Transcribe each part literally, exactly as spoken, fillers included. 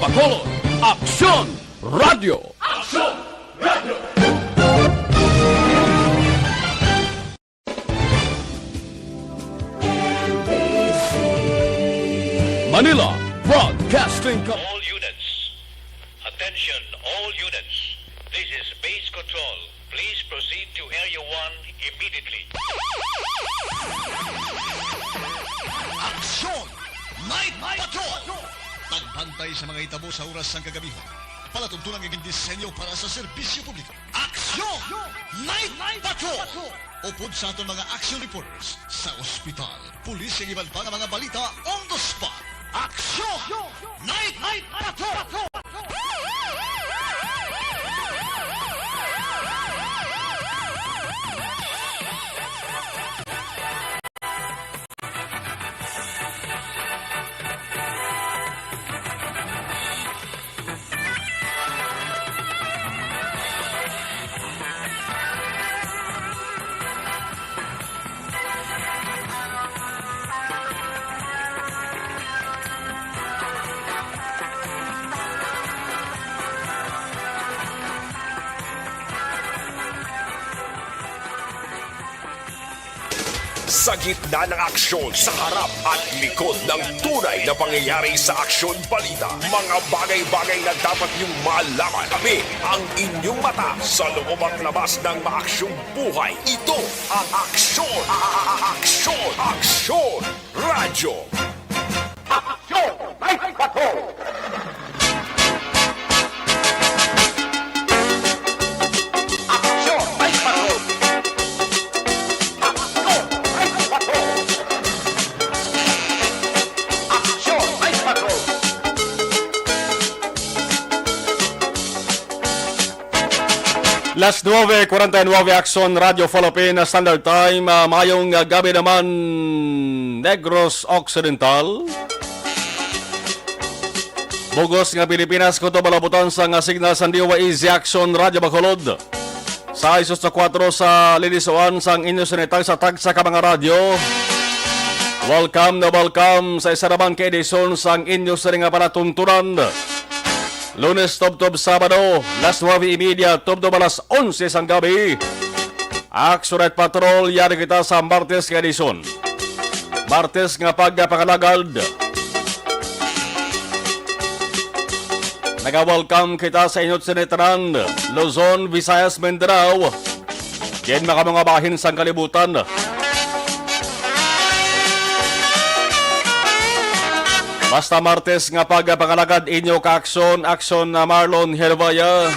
Bacolod, Aksyon Radio. Aksyon Radio. Manila Broadcasting Co- All units. Attention, all units. This is base control. Please proceed to Area one immediately. Aksyon! Night Patrol! Pagbantay sa mga hitabo sa oras sang kagabihan. Palatuntunan nga gindisenyo para sa serbisyo publiko. Aksyon! Night Patrol! Upod sa aton mga action reporters sa ospital, pulis, kag iban pa nga mga balita on the spot. Aksyon! Night Patrol! Sa gitna ng aksyon, sa harap at likod ng tunay na pangyayari sa Aksyon Balita, mga bagay-bagay na dapat niyong malaman. Kami ang inyong mata sa loob at labas ng maaksyong buhay. Ito ang Aksyon, Aksyon, Aksyon Radyo. Aksyon! May bato! Aksyon! May bato! Aksyon! May bato! Aksyon! May bato! Las nuebe cuarenta y nueve, Aksyon Radio Philippine Standard Time. Ah, mayong, ah, gabi naman, Negros Occidental. Bugos nga Pilipinas, kutob balabutan sa nga signal sang D Y E Z Aksyon Radio Bacolod. Sa isos na kuwatro sa linis uwan sang inyo sinitag sa tagsa ka mga radyo. Welcome na welcome sa isa naman ka edisyon sang inyo sini nga palatuntunan. Lunes tubtob Sabado, las nuebe y media tubtob alas onse sang gabi. Action Night Patrol, yari kita sa Martes nga edisyon. Martes nga pagpangalagad. Naga-welcome kita sa inyo sini tanan, Luzon, Visayas, Mindanao. Diin man kamo nga bahin sang kalibutan. Basta Martes nga pagpangalagad, inyo ka-aksyon, aksyon na Marlon Hervaya.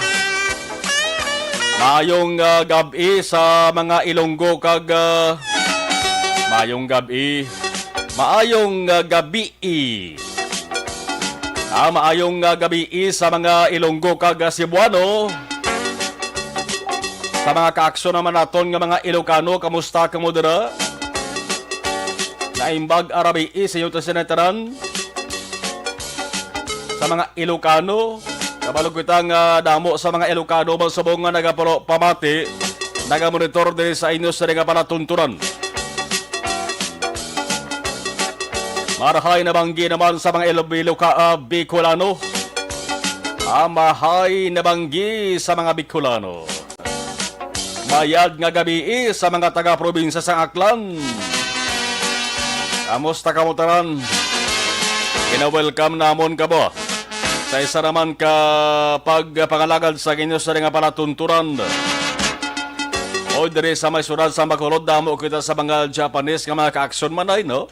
Maayong, ah, gab-i sa mga Ilonggo kag, ah, maayong gab-i. Maayong, ah, gabi. Ah, maayong, ah, gabi sa mga Ilonggo kag, ah, Cebuano. Sa mga kaaksyon naman naton nga mga Ilocano, kamusta kamo dira? Naimbag arabi sa inyo tanan. Sa mga Ilocano, kabalo kita nga damo sa mga Ilocano man subong nga nagapamati, nagamonitor diri sa inyo sa nga palatuntunan. Marhay na banggi naman sa mga Ilobiloka, ah, Bicolano. Ah, marhay na banggi sa mga Bicolano. Mayad nga gabi sa mga taga-probinsya sa Aklan. Kamusta kamo tanan? Gina-welcome namon kamo sa isa naman ka pagpangalagad sa inyo sa nga palatuntunan. O diri sa may syudad sa Bacolod, damo kita sa mga Japanese nga mga kaaksyon man ay, no?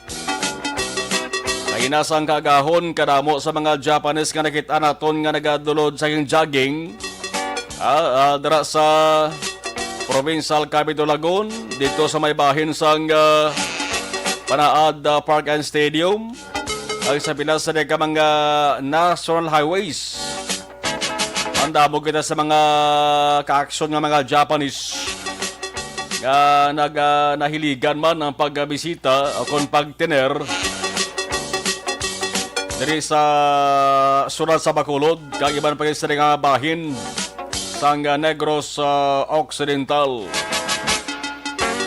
Kaina sang kaagahon, kadamo sa mga Japanese nga nakita naton nga nagadulod sa jogging, ah, ah, dira sa Provincial Capitol Lagun, dito sa may bahin sang, ah, Panaad, ah, Park and Stadium, ang sa pila sa ka mga national highways. Andamo kita sa mga kaaksyon nga mga Japanese nga nag-, ah, nahiligan man ang pagbisita o kon pagtener diri sa surat sa Bacolod, kag iban pa sa nga bahin sang, ah, Negros, ah, Occidental.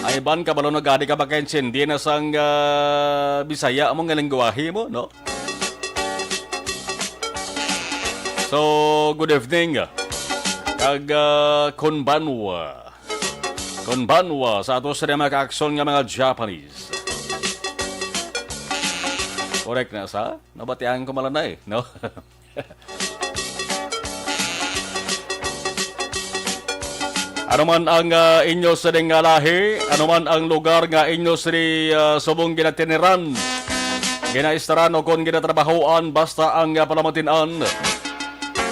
Ay, ban, kabalo na gani ka makaintindi na sang, ah, Bisaya mo nga lengguwahe mo, no? So, good evening. Kag, ah, konbanwa. Konbanwa sa ato sa mga kaakson nga mga Japanese. Correct na sa? Nabatian ko malanay, no? Ano man ang, ah, inyo sining nga lahi, ano man ang lugar nga inyo sini, ah, subong ginatiniran, ginaistaran o kon ginatrabahoan, basta ang, ah, palamatinan,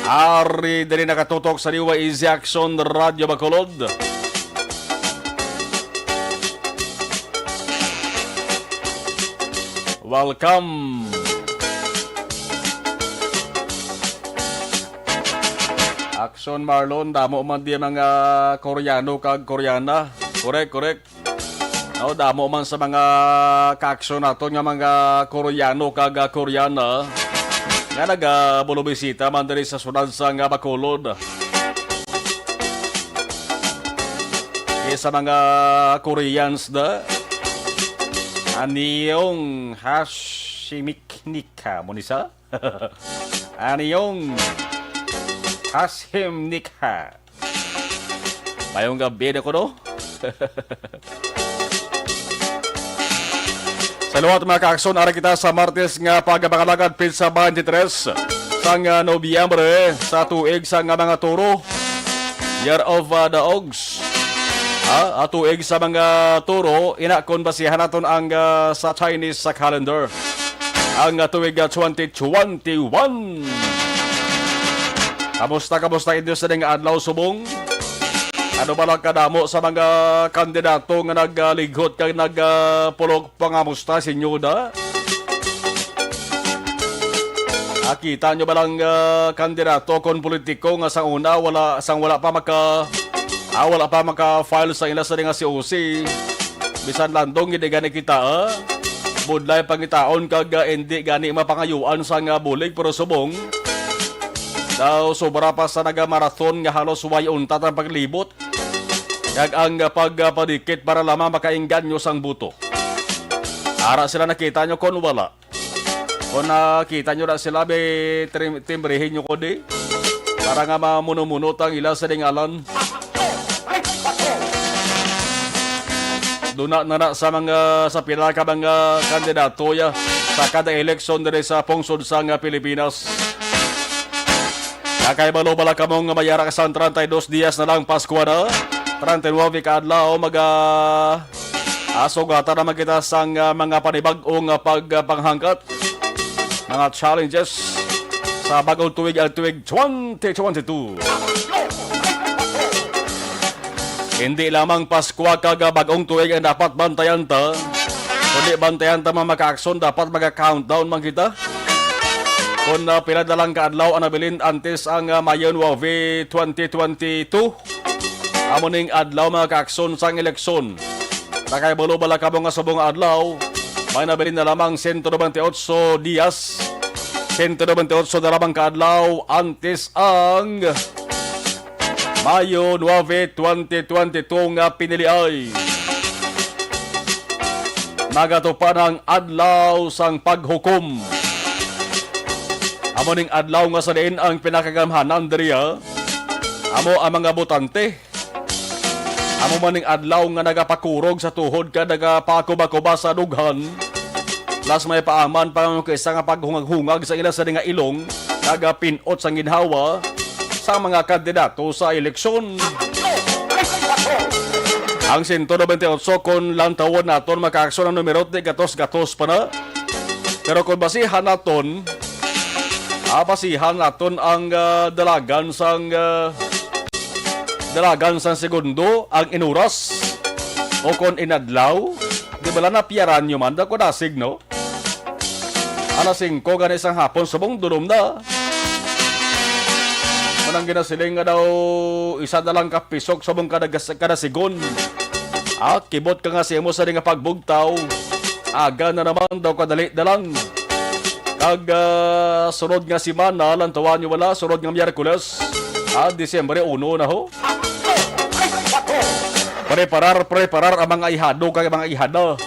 ari diri nakatutok sa D Y Easy Action Radio Bacolod. Welcome. Action Marlon, damo man di mga Koreano kag Koreana. Correct, correct. No, damo man sa mga ka-action naton nga mga Koreano kag, ah, Koreana nga nagabulubisita man diri sa syudad sang Bacolod. Eh, sa mga Koreans da, aniyong hashimik nika mo ni sa? Aniyong hashim nika. Mayong gabi na ko, no? Sa liwat, mga kaakson, ari kita sa Martes nga pagpangalagad, petsa twenty-three sang, ah, Nobyembre sa tuig sang, ah, mga Toro, Year of, ah, the Ox. Ah, ah, tuig sa mga Toro, ina kon basihan naton ang, ah, sa Chinese sa calendar, ang, ah, tuig, ah, twenty twenty-one. Kamusta, kamusta inyo sa ning adlaw subong? Ano ba lang kadamo sa mga kandidato nga nagalighot kag nagpulok pangamusta sa inyo da? Ah, kita nyo ba lang, ah, kandidato kon politiko nga sa una wala, sang wala pa maka, ah, wala pa maka-file sa ila sa nga C O C? Bisan landong gid gani kita, ah. Budlay pangitaon kag, ah, indi gani mapangayuan sa nga bulig, pero subong daw sobra pa sa nagamarathon nga halos way untat ang paglibot. Kag ang, ah, pagpadikit para lamang makainganyo sang buto. Ara sila, nakita nyo kon wala. Kon nakita nyo na sila, be, trim-, timbrihin nyo ko di. Para nga mamuno-muno tang ila sa dingalan. Duna na na sa mga, sa pila ka mga kandidato ya sa kada eleksyon diri sa pungsod sang Pilipinas. Nakahibalo bala kamo nga may ara sang treinta y dos dias na lang Paskwa na? Treinta y nueve ka adlaw, maga-, ah, sugatan naman kita sang, ah, mga panibag-ong, ah, pagpanghangkat, mga challenges sa bagong tuig, ang tuig twenty twenty-two. Hindi lamang Paskwa kag, ah, bagong tuig ang dapat bantayan ta, kundi bantayan ta, mga makaakson, dapat maga-countdown man kita. Kung, ah, pila na lang ka adlaw ang nabilin antes ang, ah, Mayo nuebe, twenty twenty-two, amo ning adlaw, mga kaakson, sang eleksyon. Nakahibalo bala kamo nga subong nga adlaw may nabilin na lamang sento nobenta y otso dias, sento nobenta y otso na lamang ka adlaw antes ang Mayo nuebe, twenty twenty-two nga piniliay. Magatupa na ang adlaw sang paghukom. Amo ning adlaw nga sa diin ang pinakagamhanan diriya amo ang mga botante. Amo man ning adlaw nga nagapakurog sa tuhod kag nagapakuba-kuba sa dughan. Plus may paaman pa nga kaysa nga paghungag-hungag sa ila sa nga ilong, nagapin-ot sang ginhawa sa mga kandidato sa eleksyon. Ang sento nobenta y otso, kung lantawon naton, makaakson ang numero, di gatos-gatos pa na. Pero kung basihan naton, ah, basihan naton ang, ah, dalagan sang, ah, dalagan sang segundo, ang inuras, o kon inadlaw, di bala napiyaran nyo man, daw ko dasig, no? Alas singko gani sang hapon, subong dulom na. Manang ginasiling nga daw, isa na lang ka pisok subong kada, kada sigon. Ah, kibot ka nga sa imo sa nga pagbugtaw. Aga na naman daw, kadali na lang. Kag, ah, sunod nga semana, lantawan nyo wala, sunod nga Miyerkules, ah, Disyembre uno na ho. Preparar, preparar ang mga ihado kag mga ihada.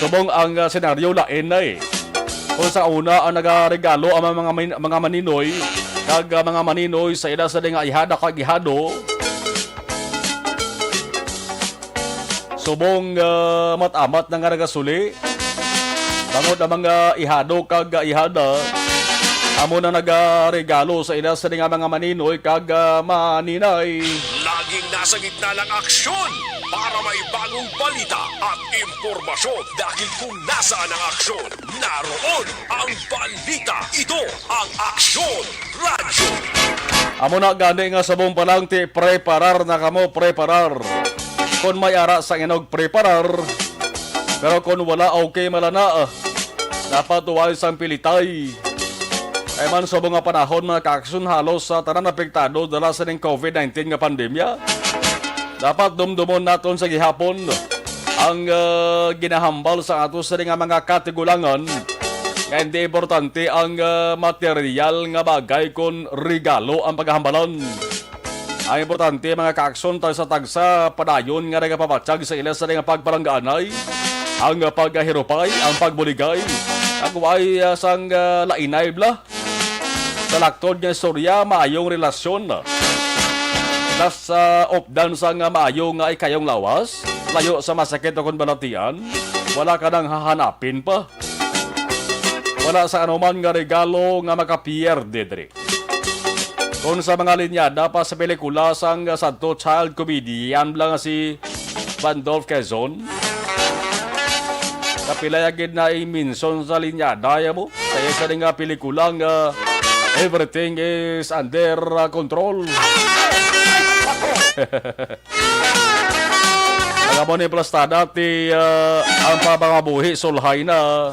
Subong ang, ah, senaryo lain na eh. Sa una, ang nagaregalo ang mga, mga maninoy, kag, ah, mga maninoy sa ila sa nga ihada kag ihado. Subong, ah, amat-amat na nga nagasuli, bangod ang mga ihado kag, ah, ihada, amo na nagaregalo sa ila sa nga mga maninoy kag, ah, maninay. Laging nasa gitna ng aksyon para may bagong balita at impormasyon, dahil kung nasaan ang aksyon, naroon ang balita. Ito ang Aksyon Radyo. Amo na gani nga subong pa lang ti preparar na kamo, preparar. Kon may ara sa inog preparar, pero kon wala, okay man lang na. Dapat way sang pilitay. Kay man subong nga panahon, mga kaaksyon, halos sa tanan apektado dala sa ning covid nineteen nga pandemya. Dapat dumdumon naton sa gihapon ang, ah, ginahambal sa ato sini nga mga katigulangan nga hindi importante ang, ah, material nga bagay kon regalo ang paghambalan. Ang importante, mga kaakson, tagsa-tagsa padayon nga nagapabatyag sa ila sini nga pagpalanggaanay, ang pagahirupay, ang pagbuligay, ang way, ah, sang, ah, lainay bala. Sa laktod nga istorya, maayong relasyon. Nasa updan sa nga maayo nga ikayong lawas, layo sa masakit o kon balatian, wala ka nang hahanapin pa. Wala sa anuman nga regalo nga makapierde diri. Kung sa mga linyada pa sa pelikula sang sadto child comedian lang nga si Bandolph Quezon. Kapila ya gid na i-mention sa linyada ya mo? Sa isa rin nga pelikula nga Everything is Under, uh, Control. Ang amo ni plastada ti, uh, ang pabangabuhi sulhay na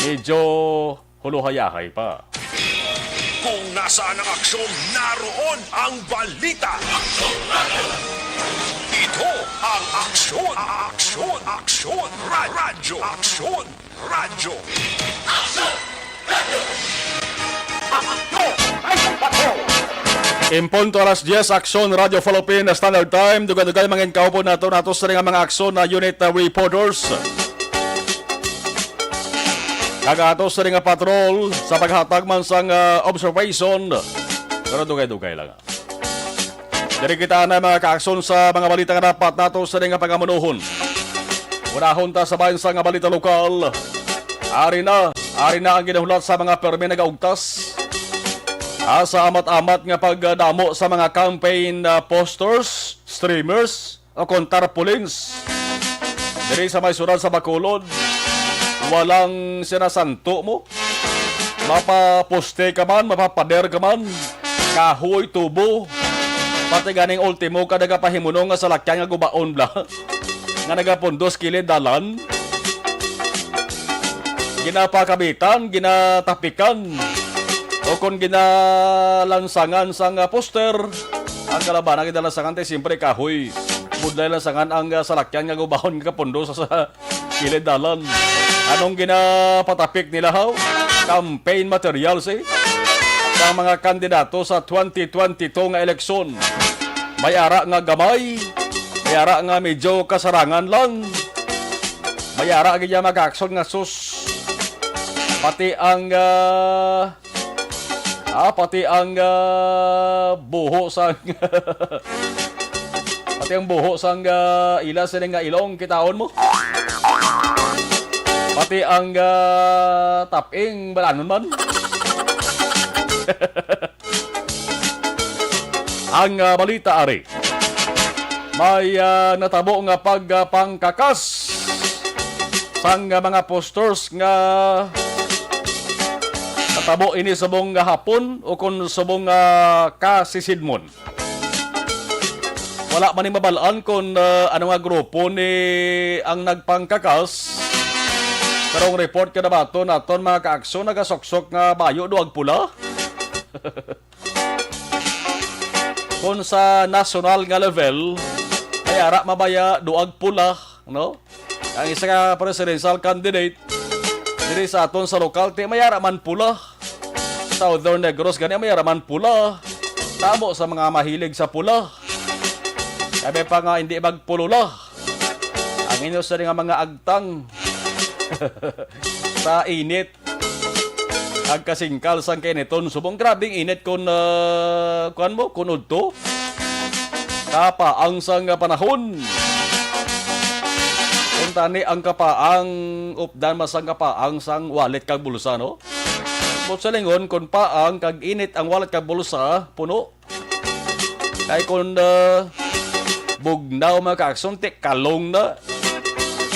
medyo huluhayahay pa. Kung nasaan ang aksyon, naroon ang balita. Ito ang Aksyon, Aksyon, Aksyon, Ra-, Radyo, Aksyon, Radyo. In punto alas diyes, Aksyon Radyo Philippine Standard Time. Dugay-dugay mangin kaupon nato, nato sa nga mga aksyon na unit, uh, reporters. Kag ato sa nga patrol sa paghatag man sang, ah, observation. Pero dugay-dugay lang. Diri kita na, mga kaakson, sa mga balita nga dapat nato sa nga pangamunuhon. Unahon ta sa bayan sa nga balita lokal. Ari na, ari na ang ginahulat sa mga permi nagaugtas. Asa amat-amat nga pagdamo sa mga campaign, ah, posters, streamers, o kon tarpaulins. Diri sa may syudad sa Bacolod, walang sinasanto mo. Mapaposte ka man, mapapader ka man, kahoy, tubo, pati ganing ultimo ka nagapahimuno nga salakyan nga gubaon bala, nga nagapundos kilid dalan. Ginapakabitan, ginatapikan, o kon ginalansangan sang, ah, poster. Ang kalabanan ginalansangan tay siyempre kahoy. Budlay lansangan ang, ah, salakyan nga gubahon nga kapundo sa, sa kilid dalan. Anong ginapatapik nila, haw? Campaign materials, eh. Sa mga kandidato sa twenty twenty-two nga eleksyon. May ara nga gamay, may ara nga medyo kasarangan lang. May ara gid ya mag-action nga sus. Pati ang, ah, ah, pati ang, ah, buho sang pati ang buho sang, ah, ila sini nga ilong, kitaon mo. Pati ang, ah, taping, balanon man. Ang, ah, balita ari, may, ah, natabo nga pagpangkakas sang, ah, mga posters nga natabo ini subong nga hapon o kon subong nga kasisidmon. Wala man ni mabal-an kon, ah, ano nga grupo ni ang nagpangkakas. Pero ang report nga nabaton naton, mga kaakso, nagasuksok nga bayo duag pula. Kung sa national nga level, may ara mabaya duag pula, no? Ang isa ka presidential candidate diri sa aton sa lokal, ti may ara man pula. Southern Negros gani may ara man pula. Tamo sa mga mahilig sa pula. Sabi pa nga, hindi magpulula ang inyo sa nga mga agtang. sa init. Agkasingkal sang kainiton. Subong grabing init kon, ah, kuwan mo, kon udto. Kapaang sang panahon. Kung tani ang kapaang, updan mas ang kapaang sang wallet kag bulsa, no? Buot silingon, kung paang kag init ang wallet kag bulsa, puno. Kay kung, ah, bugnaw, mga kaakson, ti kalong na.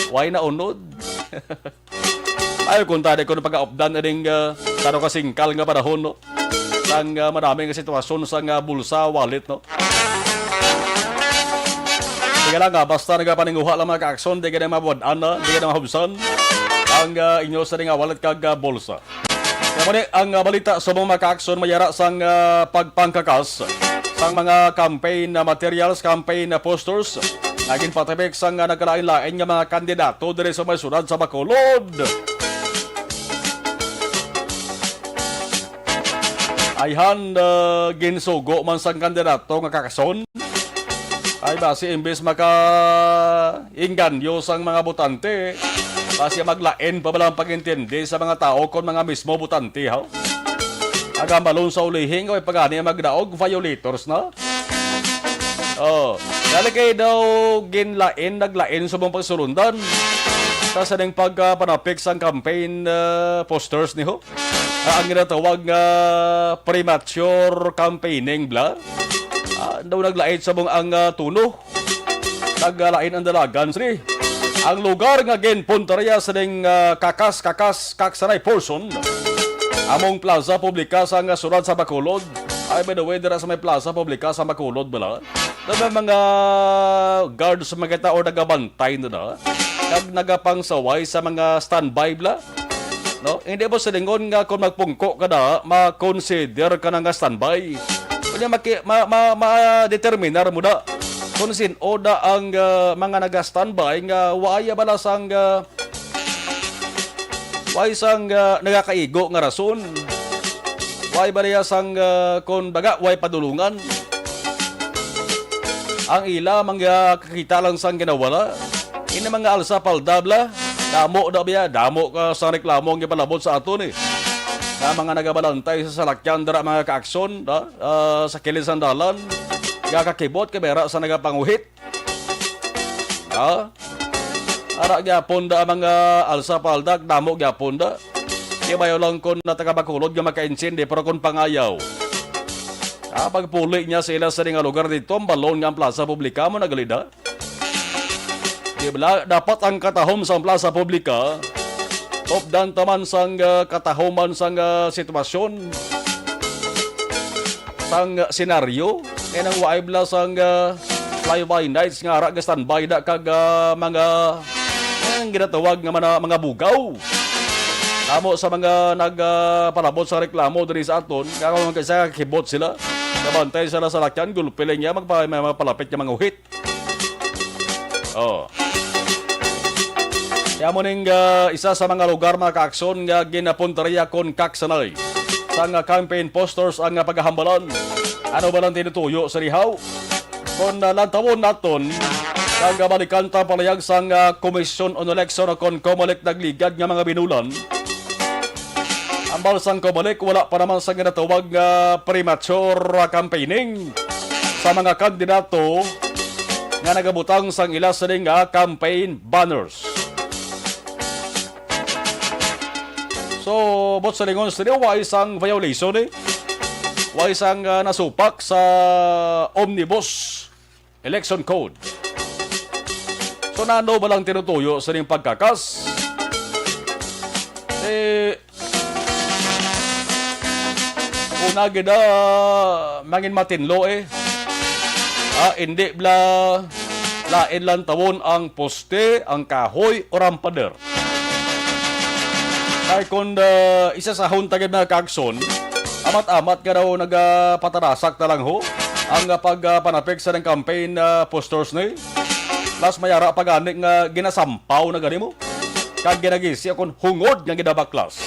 Way na unod. Ay, kung tani ko pag-updan aning, ah, taro ka singkal nga panahon, no? Sang, ah, madami nga sitwasyon sang, ah, bulsa, wallet, no? Sige lang, ah, basta nagapaninguha lang, mga kaakson, di ka na mabawad-an na, di ka na mahubsan ang, ah, inyo sa nga wallet kag, ah, bulsa. Kaya mo ni, ang, ah, balita sa mga kaakson mayara sang, ah, pagpangkakas sang mga campaign, ah, materials, campaign, ah, posters nga ginpatipik sang, ah, nagkalain-lain nga mga kandidato diri sa may syudad sa Bacolod. Ayhan, ah, ginsugo man sang kandidato nga kakason. Ay, basi imbes maka-inganyo sang mga botante, basi maglain pa bala ang pag-intindi sa mga tao kon mga mismo botante, ha? Agambalon sa ulihi nga way pa gani magdaog, violators na. Oh, dali kay daw ginlain, naglain sa mga pagsulundan sa sining pagpanapik sang campaign, ah, posters ni ho. Ah, ang ginatawag nga premature campaigning bala. Ah, daw naglain sa mong ang, ah, tono. Naglain ang dalagan, sir. Ang lugar nga ginpuntaria sining, ah, kakas, kakas, kaksanay portion among Plaza Publica sa nga syudad sa Bacolod. Ay, by the way, dira sa may Plaza Publica sa Bacolod bala, na may mga guards, mga tao nagabantay na na, kag nagapangsaway sa mga standby bala. No? Hindi mo silingon nga kung magpungko ka na, ma-consider ka na nga standby. Kunya maki-, ma-, ma-, ma-determinar mo na kung sin-o na ang, ah, mga naga-standby nga way bala sang, ah, way sang, ah, nagakaigo nga rason. Way bala sang, ah, kung baga, way padulungan. Ang ila, mga kakita lang sang ginawala. Ini mga alsa palda bala. Damo na biya, damo ka sa reklamo ang ipalabot sa aton, eh. Na mga nagabalantay sa salakyan dira, mga kaaksyon, da, ah, sa kilid sang dalan. Gakakibot, kamera sa nagapanguhit. Ha? Ara gyapon da ang mga alsa palda, damo gyapon da. Di bayo lang kon na taga Bacolod nga makaintindi, pero kon pangayaw. Ah, pagpuli niya sa ila sa nga lugar dito, ang balon nga ang Plaza Publica mo nagalida. Di ba, dapat ang katahom sa Plaza Publica, tupdan taman sang, ah, katahoman sang, ah, sitwasyon, sang, ah, senaryo, kaya nang waay bala sang, ah, fly-by nights nga ara ga-standby na kag, ah, mga, ang ginatawag nga mana-, mga bugaw. Amo sa mga nag, ah, palabot sa reklamo diri sa aton, nga kung kaysa kakibot sila, nabantay sila sa lakyan, gulpi lang niya, magpa-, may mga palapit nga mga uhit. Oh. Kaya mo ning, ah, isa sa mga lugar, mga kaaksyon, nga ginapuntaria kon kaksanay sa nga campaign posters ang, ah, paghahambalan. Ano ba lang tinutuyo sa rihaw? Kon, ah, lantawon naton, kag, ah, balikan ta palayag sang, ah, Commission on Election o kon COMELEC nagligad nga mga binulan, ambal sang COMELEC, wala pa naman sa ginatawag nga premature campaigning sa mga kandidato nga nagabutang sang ila sini nga campaign banners. So, buot silingon sini, wa isang violation, eh. Wa isang, ah, nasupak sa Omnibus Election Code. So, nano ba lang tinutuyo sining pagkakas? Eh, una gid, ah, mangin matinlo, eh. Ah, hindi bala lain lang tawon ang poste, ang kahoy, o ang pader. Kay kun, ah, isa sa hunta gid, mga kaagson, amat-amat nga daw nagapatarasak na lang ho ang, ah, pag, ah, panapik sa ng campaign, ah, posters ni. Plus, may ara pa gani nga ginasampaw na gani mo. Kag ginagisi akon hungod nga ginabaklas.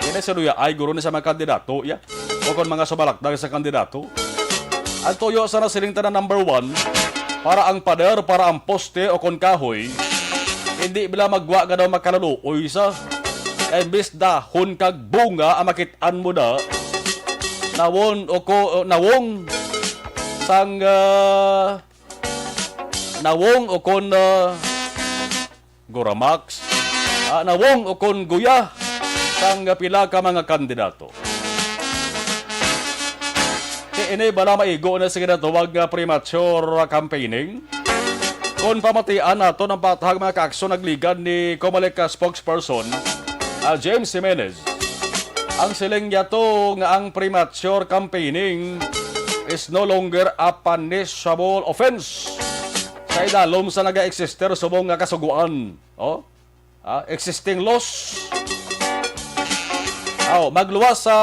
Yan ay sinuya ay guro ni sa mga kandidato, ya. O kon mga sumalakdag sa kandidato. Ang tuyo sa nasiling tanan number one, para ang pader, para ang poste o kon kahoy, hindi bila magwa nga daw makaluluoy sa. imbis dahon kag bunga ang makit-an mo na, nawon o ko, nawong sang, ah, nawong o kon, ah, Goramax, ah, nawong o kon guya sang pila ka mga kandidato. Kay ini bala maigo na sa ginatawag nga premature campaigning. Kon pamatian naton ang patahag mga kaaksyon, nagligad ni Comelec spokesperson, ah, James Jimenez. Ang siling niya to nga ang premature campaigning is no longer a punishable offense sa idalom sa naga-exister subong nga kasugoan. Oh? Ah, existing laws. Aw, magluwas sa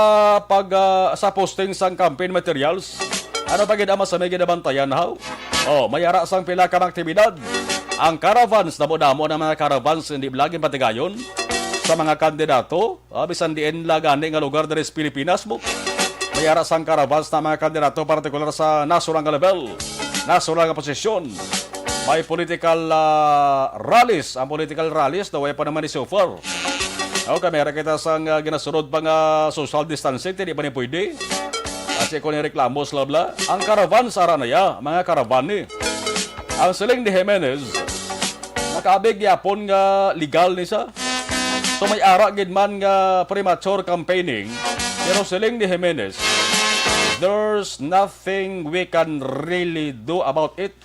pag, ah, sa posting sang campaign materials. Ano pa gid ang mas may ginabantayan, haw? Oh, may ara sang pila ka mga aktibidad. Ang caravans, damo-damo ang mga caravans, hindi lagi patigayon sa mga kandidato. Ah, bisan diin la gani nga lugar diri sa Pilipinas mo. May ara sang caravans na mga kandidato, partikular sa nasyonal nga level, nasyonal nga posisyon. May political, ah, rallies. Ang political rallies, naway pa naman ni so far. Okay, may ara kita sang, ah, ginasunod pa nga social distancing, hindi ba ni pwede? Kasi kung nireklamo sila bla, ang caravans ara na ya, mga caravan ni. Ang siling ni Jimenez, nakaabig gyapon nga legal ni sa. So may ara gid man nga premature campaigning, pero siling ni Jimenez, there's nothing we can really do about it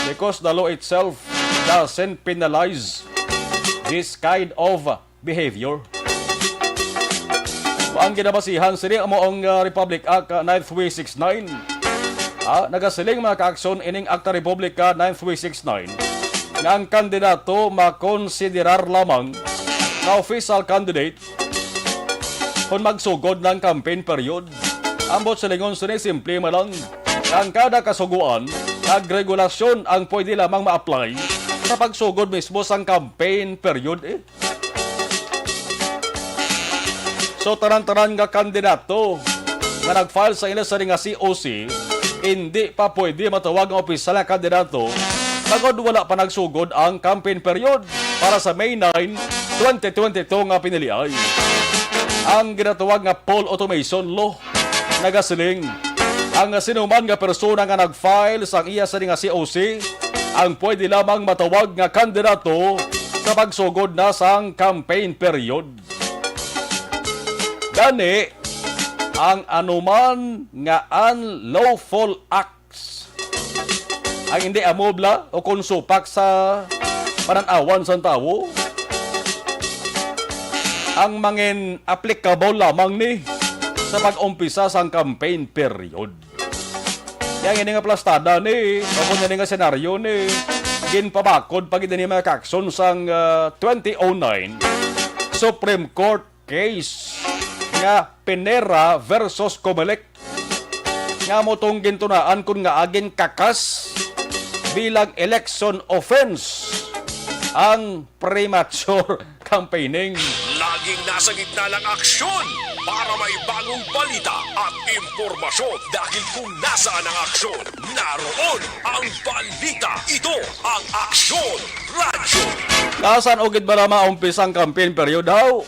because the law itself doesn't penalize this kind of behavior. Ang ginabasihan sini amo ang, ah, Republic Act, ah, nine three six nine. Ah, nagasiling mga kaaksyon ining Akta Republika nine three six nine nga ang kandidato makonsiderar lamang nga official candidate kon magsugod ng campaign period. Ambot silingon sini simple man lang. Ang kada kasugoan, nagregulasyon ang pwede lamang ma-apply sa pagsugod mismo sang campaign period, eh. So, tanan-tanan nga kandidato nga nag-file sa ila sini nga C O C, hindi pa pwede matawag nga opisyal nga kandidato bangod wala pa nagsugod ang campaign period para sa May nine, twenty twenty-two nga piniliay. Ang ginatawag nga poll automation law nagasiling, ang sinuman nga persona nga nag-file sang iya sini nga C O C ang pwede lamang matawag nga kandidato sa pagsugod na sang campaign period. Gani, ang anuman nga unlawful acts, ang hindi amobla o kon supak sa panan-awan sang tawo, ang mangin applicable lamang ni sa pag-umpisa sang campaign period. Kaya ini nga plastada ni, o kung ini nga senaryo ni, ginpabakod pa gid ni mga kaaksyon sang, ah, twenty oh nine Supreme Court case nga Pinera versus Comelec nga mo tong gintunaan kun nga agin kakas bilang election offense ang premature campaigning. Laging nasa gitna ng aksyon para may bagong balita at impormasyon, dahil kung nasaan ang aksyon, naroon ang balita. Ito ang Aksyon Radyo. Kasan ugid ba na maumpisa ang campaign period, haw?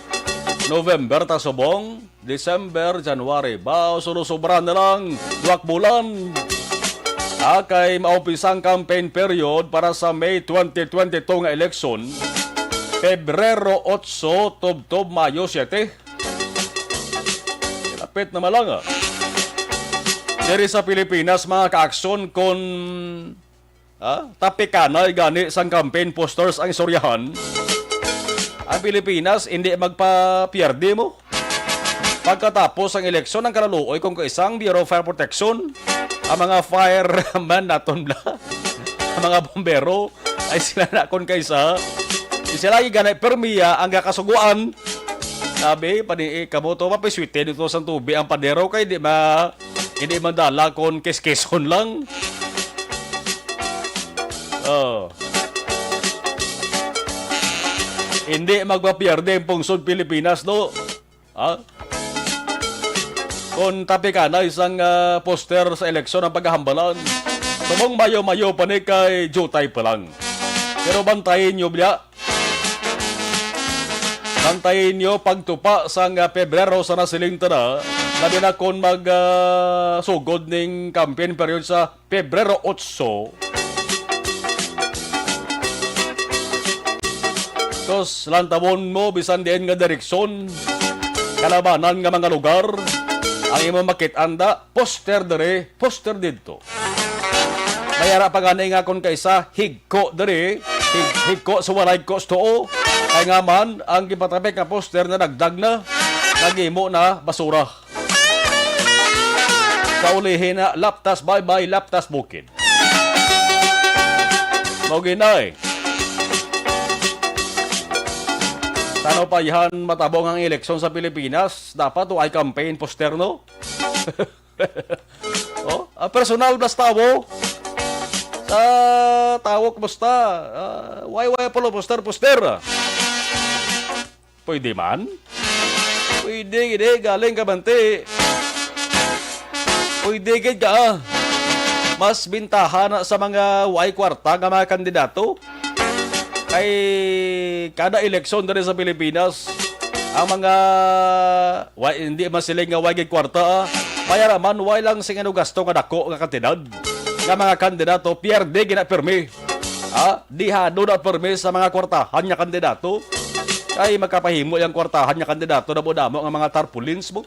November ta subong, December, January. Ba, sulo-sobra na lang duwak bulan. Ah, kay maumpisa ang campaign period para sa May twenty twenty-two nga eleksyon, Pebrero otso, tubtob Mayo siete. Lapit na malanga. Diri sa Pilipinas, mga kaaksyon, kon, ah, tapikanay gani sang campaign posters ang istoryahan, ang Pilipinas hindi magpapierde mo. Pagkatapos ang eleksyon, ang kalaluoy kung kaisang Bureau of Fire Protection, ang mga fireman naton bla, ang mga bombero, ay sila na kon kaisa. Sila lagi gani permiya ang gakasuguan. Sabi, pani, eh, kamo to, mapiswite dito sa tubig ang padero kay di ma, hindi madala kon kiskison lang. Oh. Hindi magpapierde ang pungsod Pilipinas, no? Ha? Kon tapikanay sang, ah, poster sa eleksyon ang paghahambalan, subong mayo-mayo pa ni kay jutay pa lang. Pero bantayin nyo biya, Bantayi ninyo pagtupa sang, ah, Pebrero sa nasiling ta na, labi na kon mag, ah, sugod ning campaign period sa Pebrero otso. Sus, lantawon mo bisan diin nga direksyon, kalabanan nga mga lugar, ang imo makit-an da, poster diri, poster didto. May ara pa gani nga kon kaisa, higko diri, hig-, higko sa walay higko sa tuo. Kay nga man, ang gipatapik nga poster nadagdag na, nagimo na basura. Sa ulihi na, laptas baybay, laptas bukid. Mao gid na, eh. Sa ano pa yan matabong ang eleksyon sa Pilipinas, dapat way campaign poster, no? Oh, ah, personal blas tawo. Sa tawo, kumusta? Ah, way, way, polo, poster, poster. Pwede man. Pwede gid, eh, galing ka, bante. Pwede gid ka. Mas bintaha na sa mga way kwarta nga mga kandidato. Kay kada eleksyon diri sa Pilipinas, ang mga wa-, hindi masiling nga way gid kwarta, ah, mayara man, way lang sing ano gasto nga dako nga kantidad nga mga kandidato, pierde gina pirmi. Ha? Dihado na pirmi sa mga kwartahan nga kandidato. Kay makapahimo yang kwartahan nga kandidato, damo-damo nga mga tarpaulins mo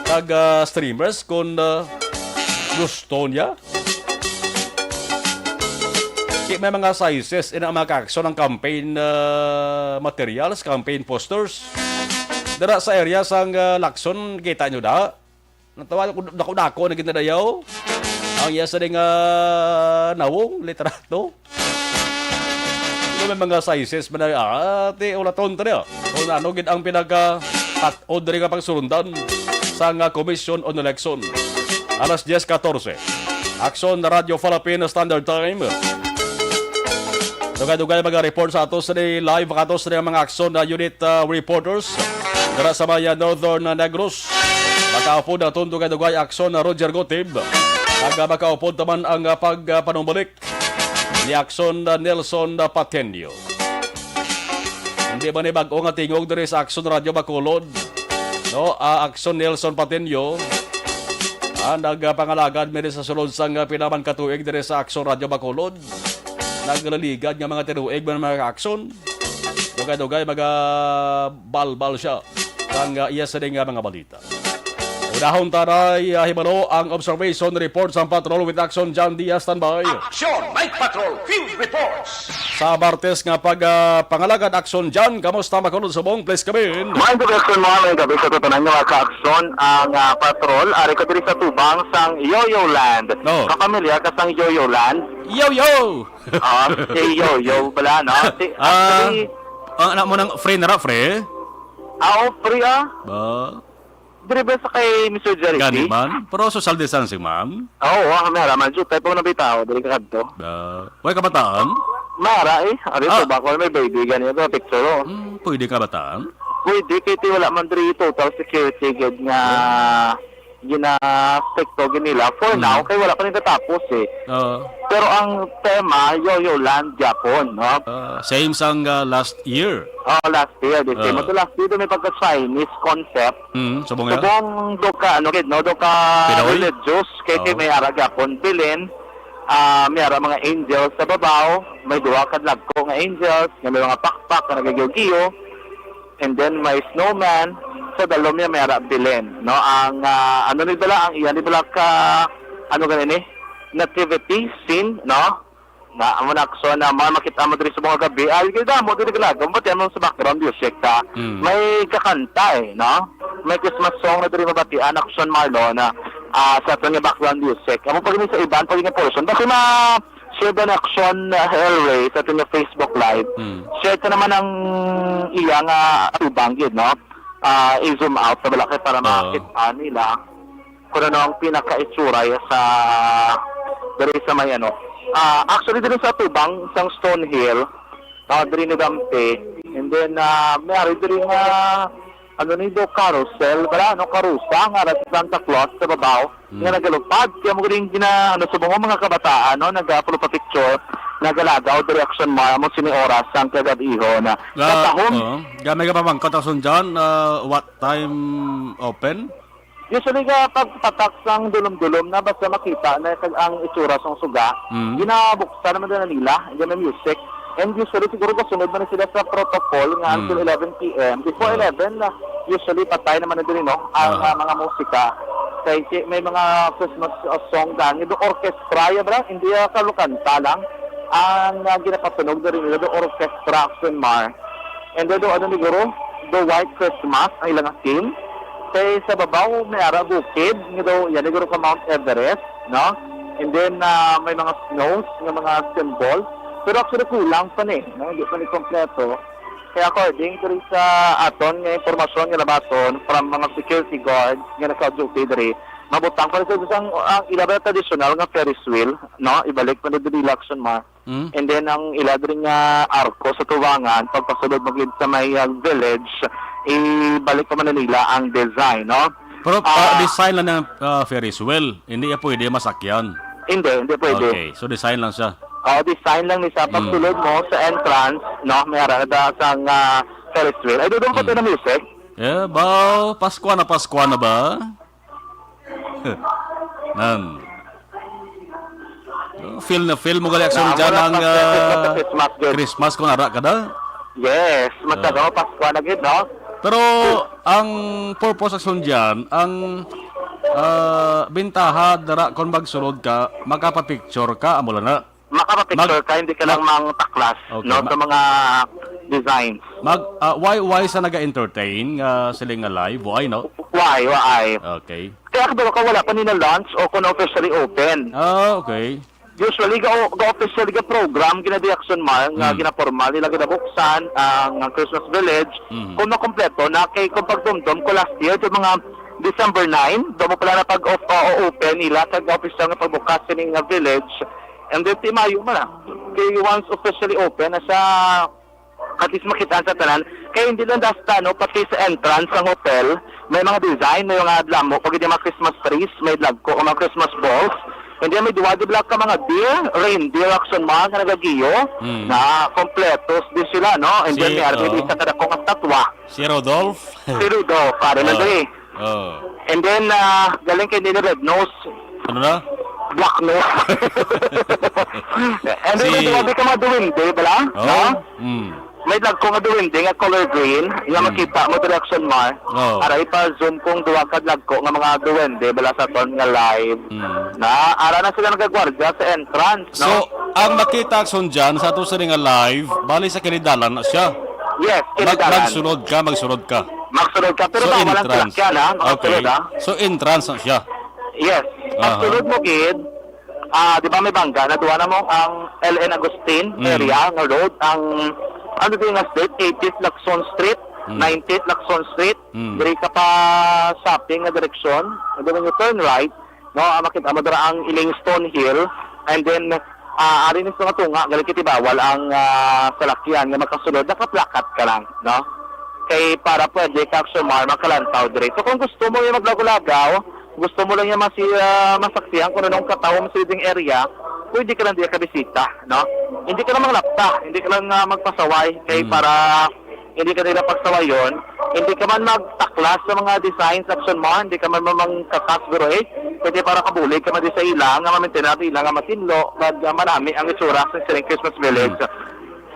kag, ah, streamers kung, ah, gusto niya. Di may mga sizes ina ang mga ka-aksyon ang campaign, ah, materials, campaign posters. Dira sa area sang, ah, Lacson, kita nyo da? Natawa ko, dako-dako na ginadayaw. Ang iya sa ding, ah, nawong, litrato. Di may mga sizes man na, ah, ti, ulaton ta niya. Kung ano gid ang pinaka-, at o diri nga pagsulundan sang, ah, Commission on Election. Alas diyes katorse. Aksyon na Radyo Philippine Standard Time. Dugay-dugay mga report sa ato sa live, ato sa mga aksyon na unit, ah, reporters dira sa may, ah, Northern, ah, Negros. Makaupod naton dugay-dugay aksyon na Roger Gotib. Ag, ah, makaupod naman ang, ah, pag, ah, panumbalik ni Aksyon, ah, Nelson, ah, Patenio. Hindi ba ni bag-o nga tingog diri sa Aksyon Radyo Bacolod? No, ah, Aksyon Nelson Patenio. Ah, nagpangalagad mi sa sulod sang, ah, pinaman ka tuig diri sa Aksyon Radyo Bacolod. Naglaligad nga mga tinuig man mga aksyon. Dugay-dugay mga balbal siya. Kang, ah, iya sa nga mga balita. Unahon taray, ah, hibalo ang observation report sang Patrol with Action John Diaz. Standby. Action Night Patrol Field Reports. Sa Martes nga pag, ah, pangalagad, Action John, kamusta, Bacolod Subong? Please come in. Maayong gabi, Action Mo. Maayong gabi sa tanan nga mga ka-aksyon. Ang, ah, patrol, ari ko diri sa tubang sang Yoyo Land. No. Kapamilyar ka sang Yoyo Land? Yo, yo! Ah, si Yoyo, bala, no? Si, Ah, actually, ang anak mo ng free na ra, free? Ah, oh, free, ah. Ba? Diri ba sa kay Mister Jerry Gani T? Man? Pero social distancing man? Oo, ah, may haraman. Jutay pa na bitaw. Diri ka kadto. Ah, way kabataan? Mara eh. Ari Ah. to ba? Kung may baby, gani ito. Picture, oh. Hmm, pwede kabataan? Pwede, kay ti wala man diri total security gid nga gina-stricto gid nila. For Hmm. now, kay wala pa ni natapos eh. Oo. Pero ang tema, Yoyo Land gyapon, no? Ah, same sang, ah, last year. Oh, last year, the same. Ah. So last year, may pagka-Chinese concept. Mm, subong ya? Subong do ka, ano gid, no? Do ka Pinoy? Religious, kay Oo. may ara gyapon bilin, ah, may ara mga angels sa babaw, may duha ka dagko nga angels, nga may mga pakpak nga nagagiyo-giyo, and then may snowman, sa dalom niya may ara bilin, no? Ang, ah, ano ni bala, ang iya ni bala ka, ano gani ni? Nativity scene, no? Na, amo na, Akson, na mga makita mo diri sa mga gabi. Ay, kaya damo diri galaga. Mabatian mo sa background music, ta. Mm. May kakanta, eh, no? May Christmas song na diri mabatian, Akson Marlon, na, ah, sa aton nga background music. Amo pa gani sa iban, pa gani portion. Basta ma-share ba na Akson, ah, Hellray sa aton nga Facebook Live? Mm. Share ta naman ang iya nga atubang gid, no? Ah, i-zoom out na bala kay para Oo. makita nila kung ano ang pinaka-itsura ya sa diri sa may ano. Ah, actually, diri sa tubang sang Stone Hill, ah, diri ni Dampe. And then, ah, may ari diri nga, ano ni do, carousel, wala, ano, karusa, nga ara sa Santa Claus sa babaw, Mm. nga nagalupad. Kaya mo galing gina, ano, sa mga, mga kabataan, no, nagapalo pa picture. nagalagaw diri, Action Mar, amo sini oras sang kagab-ihon. Ah, katahom, oo. Gamay ka pamangkot, Action John, ah, what time open? Usually, ga pagpatak sang dulom-dulom na, basta makita na kag ang itsura sang suga, mm, ginabuksan naman na nila, and then may music. And usually, siguro, gasunod man sila sa protocol nga, mm, until eleven p m. Before, ah, eleven, na usually, patay naman na din, no? Ang, aha, ah, mga musika. Kay si-, may mga Christmas, ah, song, dahil do orchestra, ya ba? Hindi, ah, kalukanta lang. Ang, ah, ginapasunog na rin nila do orchestra, Action Mar. And then, do, ano ni guro? Do White Christmas, ang ilang theme. Kay sa babaw, may ara bukid, nga do, yan ni guro ka Mount Everest, no? And then, ah, may mga snows, nga mga symbol. Pero actually, kulang pa ni, no? Hindi pa ni kompleto. Kaya according diri sa aton nga impormasyon nga nabaton from mga security guards nga naka-duty diri, mabutang pa rin sa isang, ang ila ba traditional nga Ferris wheel, no? Ibalik pa ni diri, Action Mar. Mm. And then, ang ila diri nga arko sa tubangan, pagpasulod mo gid sa may, ah, village, ibalik pa man nila ang design, no? Pero, ah, ah, design lang ng, ah, Ferris wheel. Hindi ya pwede masakyan. Hindi, hindi pwede. Okay, so design lang siya. Oh, design lang ni sa, mm, pagsulod mo sa entrance, no? May ara na da sang, ah, Ferris wheel. Ay, dudong pa, mm, tayo ng music. Eh, ba, Pasko na, Pasko na ba? Nan. Oh, feel na feel mo gali, Action John, ang, ah, Christmas, Christmas kung ara ka da. Yes, ah, magkagawa Pasko na gid, no? Pero ang purpose, Action John, ang, ah, bintaha dara kung magsulod ka, makapapicture ka, amo lang na. Makapapicture ka, hindi ka lang mangtaklas, okay, no, sa mga designs. Mag, ah, why, why sa naga-entertain nga sila nga live? Why, no? Why, why? Okay. Kaya ako ba wala pa nila launch o kung officially open? Ah, okay. Usually, ga, ga officially ga program, ginadi Action Mar, nga, mm, ginapormal nila, ginabuksan ang, ang Christmas Village. Mhm. Kung makompleto na, kay kung pagdumdum ko last year, sa mga December nine, doon mo pala na pag-, o-, o-, open nila, kag official nga pagbukas sining nga village. And then, ti Mayo man na. Kay once officially open na siya, at least makita sa tanan. Kay hindi lang basta, no, pati sa entrance ng hotel, may mga design, may mga damo, pag yung mga Christmas trees, may lagko, mga Christmas balls. And then may duwa, di ba, ka mga deer, reindeer, Action Mar, nga nagagiyo, mm, na kompletos din sila, no? And then si, may army, oh, isa ka dako nga statwa. Si Rudolph? Si Rudolph, pare, oh, nandun eh. Oh. And then, ah, galing kay Nino Red Nose. Ano na? Black Nose. And then, si may duwag ka mga duwende, bala? Oh? No? Mm. May dagko nga duwende nga color green, nga, mm, makita mo, Direction Mar. Oh. Aray pa, zoom kung duwag ka dagko nga mga duwende, bala sa ton nga live. Mm. Na, ara na sila nagagwardya sa entrance, no? So, ang makita, Action John, sa ato sa nga live, bali sa kinidalan na siya. Yes, mag-, kinidalan. Magsunod ka, magsunod ka. Magsunod ka, pero so, bawal ang entrance. Salakyan, ha? Magsunod, okay, ha? So, entrance na siya. Yes. Aha. Pagsunod mo gid, ah, di ba may bangga na duwa na mo ang L N Agustin, mm, area nga road, ang, ano din nga street, eightieth Lacson Street, mm, ninetieth Lacson Street, mm, diri ka pa shopping nga direksyon, and then when you turn right, no, ah, makita mo dira ang Iling Stone Hill, and then, ah, ari ni sa tunga, gali kiti bawal ang, ah, salakyan nga makasulod, nakaplakat ka lang, no? Kay para pwede ka, Action Mar, makalantaw diri. So, kung gusto mo yung maglagaw-lagaw, gusto mo lang yung masi-, ah, masaksihan kung anong katawo mo sa living area, pwede ka lang diya kabisita, no? Hindi ka lang manglapta, hindi ka lang, ah, magpasaway, kay, mm, para hindi ka nila pagsawayon, hindi ka man magtaklas sa mga designs, Action Mar, hindi ka man mamangkakas, guro, eh. Pwede para kabulig ka man di sa ila, nga mamintinar ila, nga matinlo, kag, ah, manami ang itsura sa sining Christmas Village. Hmm.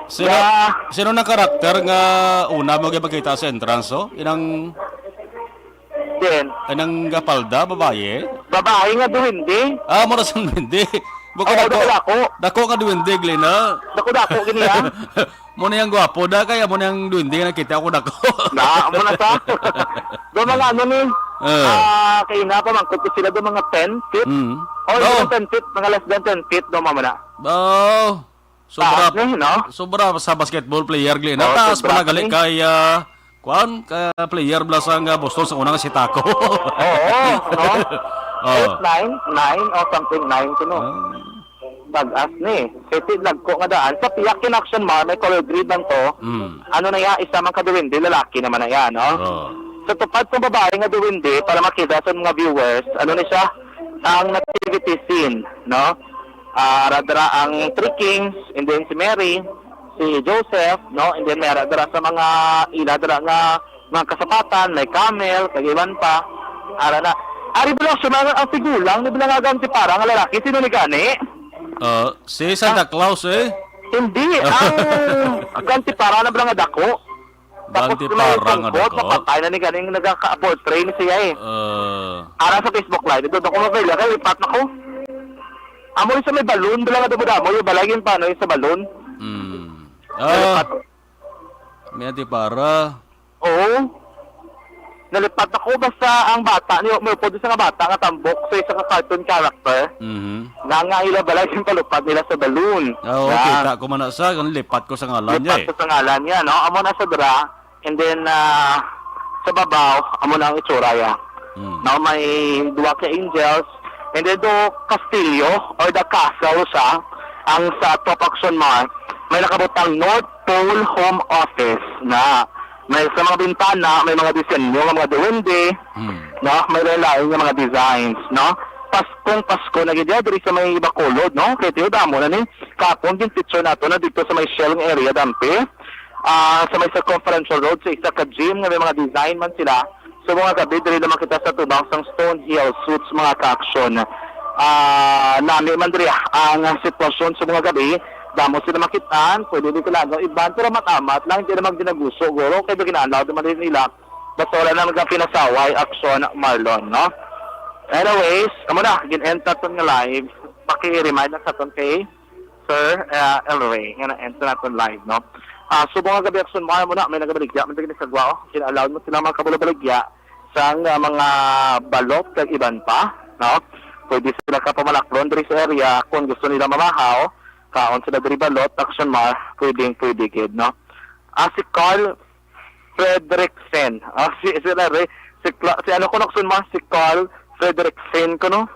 Sino, nga sino nang karakter nga una mo gipakita sa entrance, oh? Inang, din. Inang gapalda, babaye? Babaye nga duwende. Ah, mura sang duwende. Buka. Oo, dako, dako. Dako nga duwende, Glena. Dako-dako, gini, ah. Mo na yang gwapo da, kaya mo na yang duwende nga nakita ko dako. Na, mo na sa. Do mga ano ni, ah, kay na pa, mangkot ko sila do mga ten feet. Mm. Oh, oh, ten feet, mga less than ten feet, do, mama na. Oh. Sobra, taas na, no? Sobra sa basketball player, Glenn. Oh, taas sobra pala gali ni. Kay, ah, kuan, ka player bala sa nga Boston sa una nga si Taco. Oo, no? Oh. Eight, nine, nine, o something, nine, kuno. Ah. Bag-as ni. Kasi nagko nga daan. Sa piyak in action, ma, may color green lang to. Mm. Ano na ya, isa man ka duwende, lalaki naman na ya, no? Oh. Sa tupad sa babae nga duwende, para makita sa mga viewers, ano ni siya? Ang nativity scene, no? Ah, ara dira ang Three Kings, and then si Mary, si Joseph, no? And then may ara dira sa mga ila dira nga mga kasapatan, may camel, kag iban pa. Ara na. Ari bala sa mga ang tigulang ni bala nga gantipara nga lalaki, sino ni gani? Uh, si Santa Claus eh. Hindi, ang gantipara na bala nga dako. Tapos Gantipara nga sungkod, dako. Mapatay na ni ganing nagaka-portray ni siya eh. Uh, Ara sa Facebook Live, ito ko mabila kay lipat na ko. Amo sa may balon, bala nga damo-damo, yung balay yung paano yung sa balon. mm. Nalipat. Ah, may antipara. Oo. Nalipat ako basta ang bata, ni may upod sa nga bata nga tambok sa isa ka cartoon character. Mhm. Nga nga ila balay yung palupad nila sa balon. Ah, oh, Nga, kita ko man na sa, kan lipat ko sa ngalan niya lipat eh. ko sa ngalan niya, no? Amo na sa dra. And then, ah, sa babaw, amo na ang itsura niya. Mm. Now, may duwa ka angels. And then, do kastilyo or the castle siya, ang sa Top Action Mart, may nakabutang North Pole Home Office na may sa mga bintana, may mga disenyo nga mga duwende, Mm. no? May lain-lain nga mga designs, no? Paskong Pasko na gid diri sa may Bacolod, no? Kay tiyo damo na ni. Kapon din picture nato na dito sa may Shell nga area, Dampi. Ah, sa may Circumferential Road, sa isa ka gym nga may mga design man sila. So, mga gabi, diri naman kita sa tubang sang Stone Hill Suits, mga ka-action. Ah, nami man diri ang sitwasyon sa mga gabi. Damo sila makitaan, pwede di kailangan iban, pero matamat lang, hindi naman ginaguso, guro, kay ginaanlaw naman din nila. Basta wala na magpinasaway, action, Marlon, no? Anyways, amo na, gin-end naton nga live. Paki-remind lang sa aton kay Sir uh, Elray, nga na-end sa naton live, no? Ah, subong nga gabi, action, mga mo na, may nagabaligya, may nagabaligya, oh. Gina-allow mo sila mga kabulabaligya sang ah, mga balot kag iban pa, no? Pwede sila ka pamalaklon diri sa area kung gusto nila mamahaw, kaon sila diri balot, action mar, pwedeng pwede gid, no? Ah, si Carl Fredrickson. Ah, si, si, si, si, Cla- si ano ko, action mar, si Carl Fredrickson ko, no?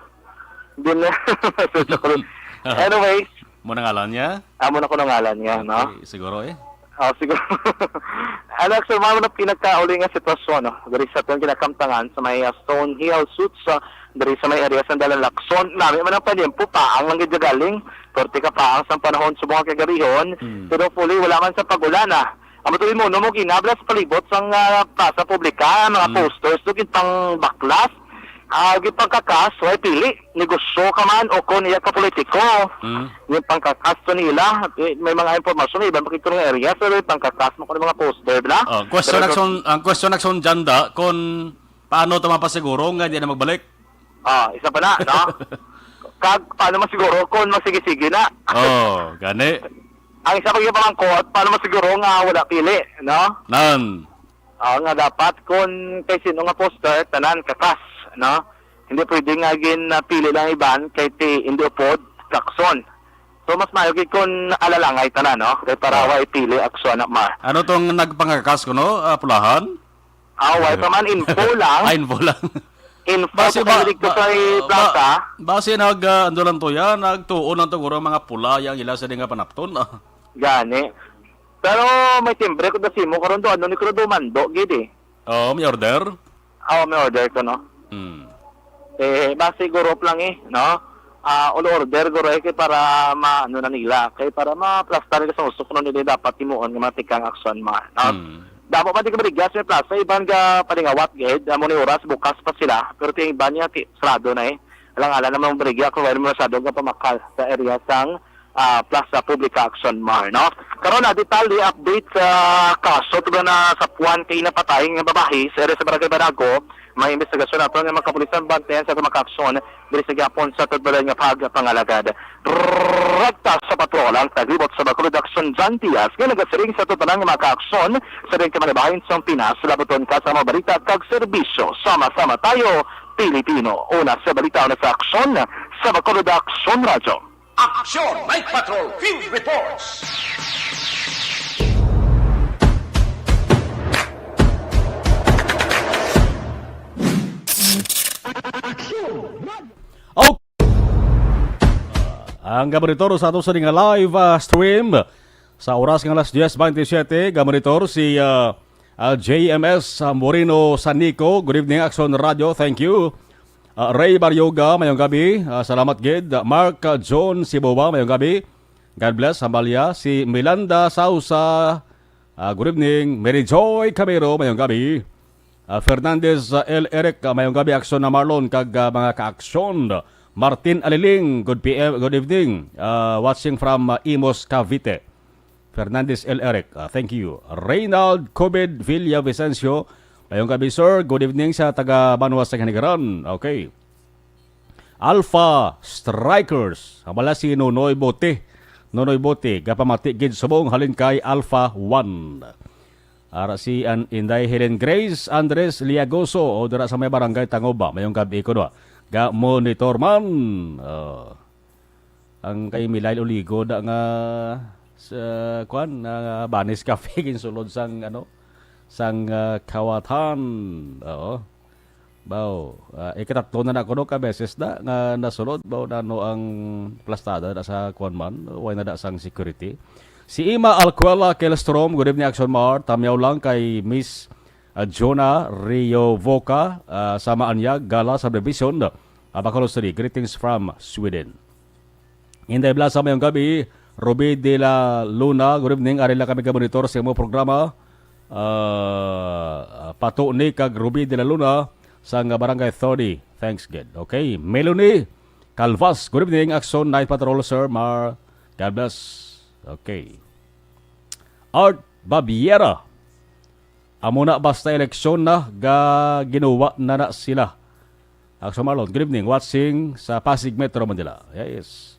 Din, search ko rin. Anyways, Mo na ngalan niya? Amo na ko ngalan niya, no? Okay, siguro eh. Oh, siguro. Ano, sir, mao na pinagkauli nga sitwasyon, no? Diri sa atong ginakamtangan sa may uh, Stone Hill Suits, uh, diri sa may area sa Dalan Lacson. Nami man ang panimpo, paang lang gid galing. Perti ka paang sang panahon subong kagabihon. Mm. Pero fully, wala man sa pag-ulan, ah. Amo to mo, no, mo ginabla sa palibot sang uh, plaza publika, mga Mm. posters, to gitang baklas. Ah, gipangkakas, way pili. Negosyo ka man o kung iya ka politiko. Mm. Yung pangkakas to nila, eh, may mga impormasyon, iban pa kito nga area, pero yung pangkakas mo kung mga poster na. Oh, question Pero- action, ang question action dyan da, kung paano ito mapasiguro nga hindi na magbalik? Ah, isa pa na, no? Kag, paano masiguro kung magsige-sige na? Oh, gani. Ang isa pa yung pamangkot, paano masiguro nga wala pili, no? Nan. Ah, nga dapat kung kay sino nga poster, tanan, kakas, no? Hindi pwede nga gin ah, pili lang iban kay ti hindi upod, kakson. So, mas maayo gid kung alalangay tanan, no? Kay para Ah. wa ipili, action, mar. Ano tong nagpangakas ko, no? Ah, pulahan? Ah, wala pa man, info lang. Ay, info lang. Info Basi sa ba, dito ba, sa ba, plaza. basi nag, ah, ano lang to yan, nagtuon lang to guro ang mga pula yang ila sa di nga panapton. Ah. Gani. Pero may timbre ko dasimo karon do, ano ni ko do mando, gid eh. Oh, may order? Ah, may order ko, no? Hmm. Eh, basi guro lang eh, no? Ah, all order guro eh, kay para ma, ano na nila, kay para ma-plastar nila sa usok, no, nila dapat timuon nga mga tikang action, ma, no? Hmm. Damo pa di ka baligya sa plaza, iban ga palingawat, gid, amo ni oras, bukas pa sila, pero ti iban niya, ti, sarado na eh. Alang-alang naman baligya, kung wala mo sarado nga pamakal sa area sang ah, Plaza Publica Action Mar, no? Karon na detalye, update sa kaso tungod na sa puwan kay napatay nga babayi sa area sa Barangay Banago. May investigasyon nato nga mga kapulisan bantayan sa mga aksyon diri sa gihapon sa tudbalan nga pagpangalagad. Rekta sa patrol ang taglibot sa Bacolod Action, John Diaz, nga nagasiring sa tudbalan nga mga aksyon sa rin kamalibahin sa Pinas. Labuton ka sa mga balita kag serbisyo. Sama-sama tayo, Pilipino. Una sa balita, una sa aksyon sa Bacolod Action Radyo. Action Night Patrol Field Reports. Okay. Ang gamonitor sa ato sa nga live ah, stream sa oras nga alas diyes twenty-seven, gamonitor si ah, ah, J M S Moreno Sanico. Good evening, Action Radio. Thank you. Ah, Ray Baryoga, mayong gabi. Ah, salamat gid. Ah, Mark, ah, John Sibowa, mayong gabi. God bless, Amalia. Si Milanda Sausa, ah, good evening. Mary Joy Camero, mayong gabi. Ah, Fernandez, ah, L. Eric, ah, mayong gabi, Aksyon na Marlon, kag, ah, mga ka-aksyon. Martin Aliling, good P M, good evening. Ah, watching from, ah, Imus, Cavite. Fernandez L. Eric, ah, thank you. Reynald Cobed Villavicencio, mayong gabi, sir. Good evening sa taga Banwa sa Ganigaran. Okay. Alpha Strikers, abala si Nonoy Bote. Nonoy Bote, gapamati gid subong halin kay Alpha One. Ara si an Inday Helen Grace Andres Liagoso, o dira sa may barangay Tangoba, mayong gabi ko, no? Ga monitor man. Oh. Ang kay Milay Oligo da nga sa, kuan, na Banis Cafe, ginsulod sang, ano, sang, ah, kawatan. Oo. Baw, ah, ikatatlo na na kuno ka beses na nga nasulod, baw, na, no, ang plastada na sa kuan man, way na da sang security. Si Ima Alcuela Kelstrom, good evening, Action Mart. Tamyaw lang kay Miss, ah, Jonah Rio Voca, ah, sa Maanyag, Gala Subdivision, ah, Bacolod City. Greetings from Sweden. Inday Blasa, mayong gabi. Ruby de la Luna, good evening. Ari lang kami ka-monitor sa imo programa. Ah, Pato ni kag Ruby de la Luna sang Barangay Thirty. Thanks, good. Okay. Melanie Calvas, good evening. Action Night Patrol, Sir Mar. God bless. Okay. Art Babiera. Amo na, basta eleksyon na, ga-, ginuwa na na sila. Action Marlon, good evening. Watching sa Pasig Metro Manila. Yes.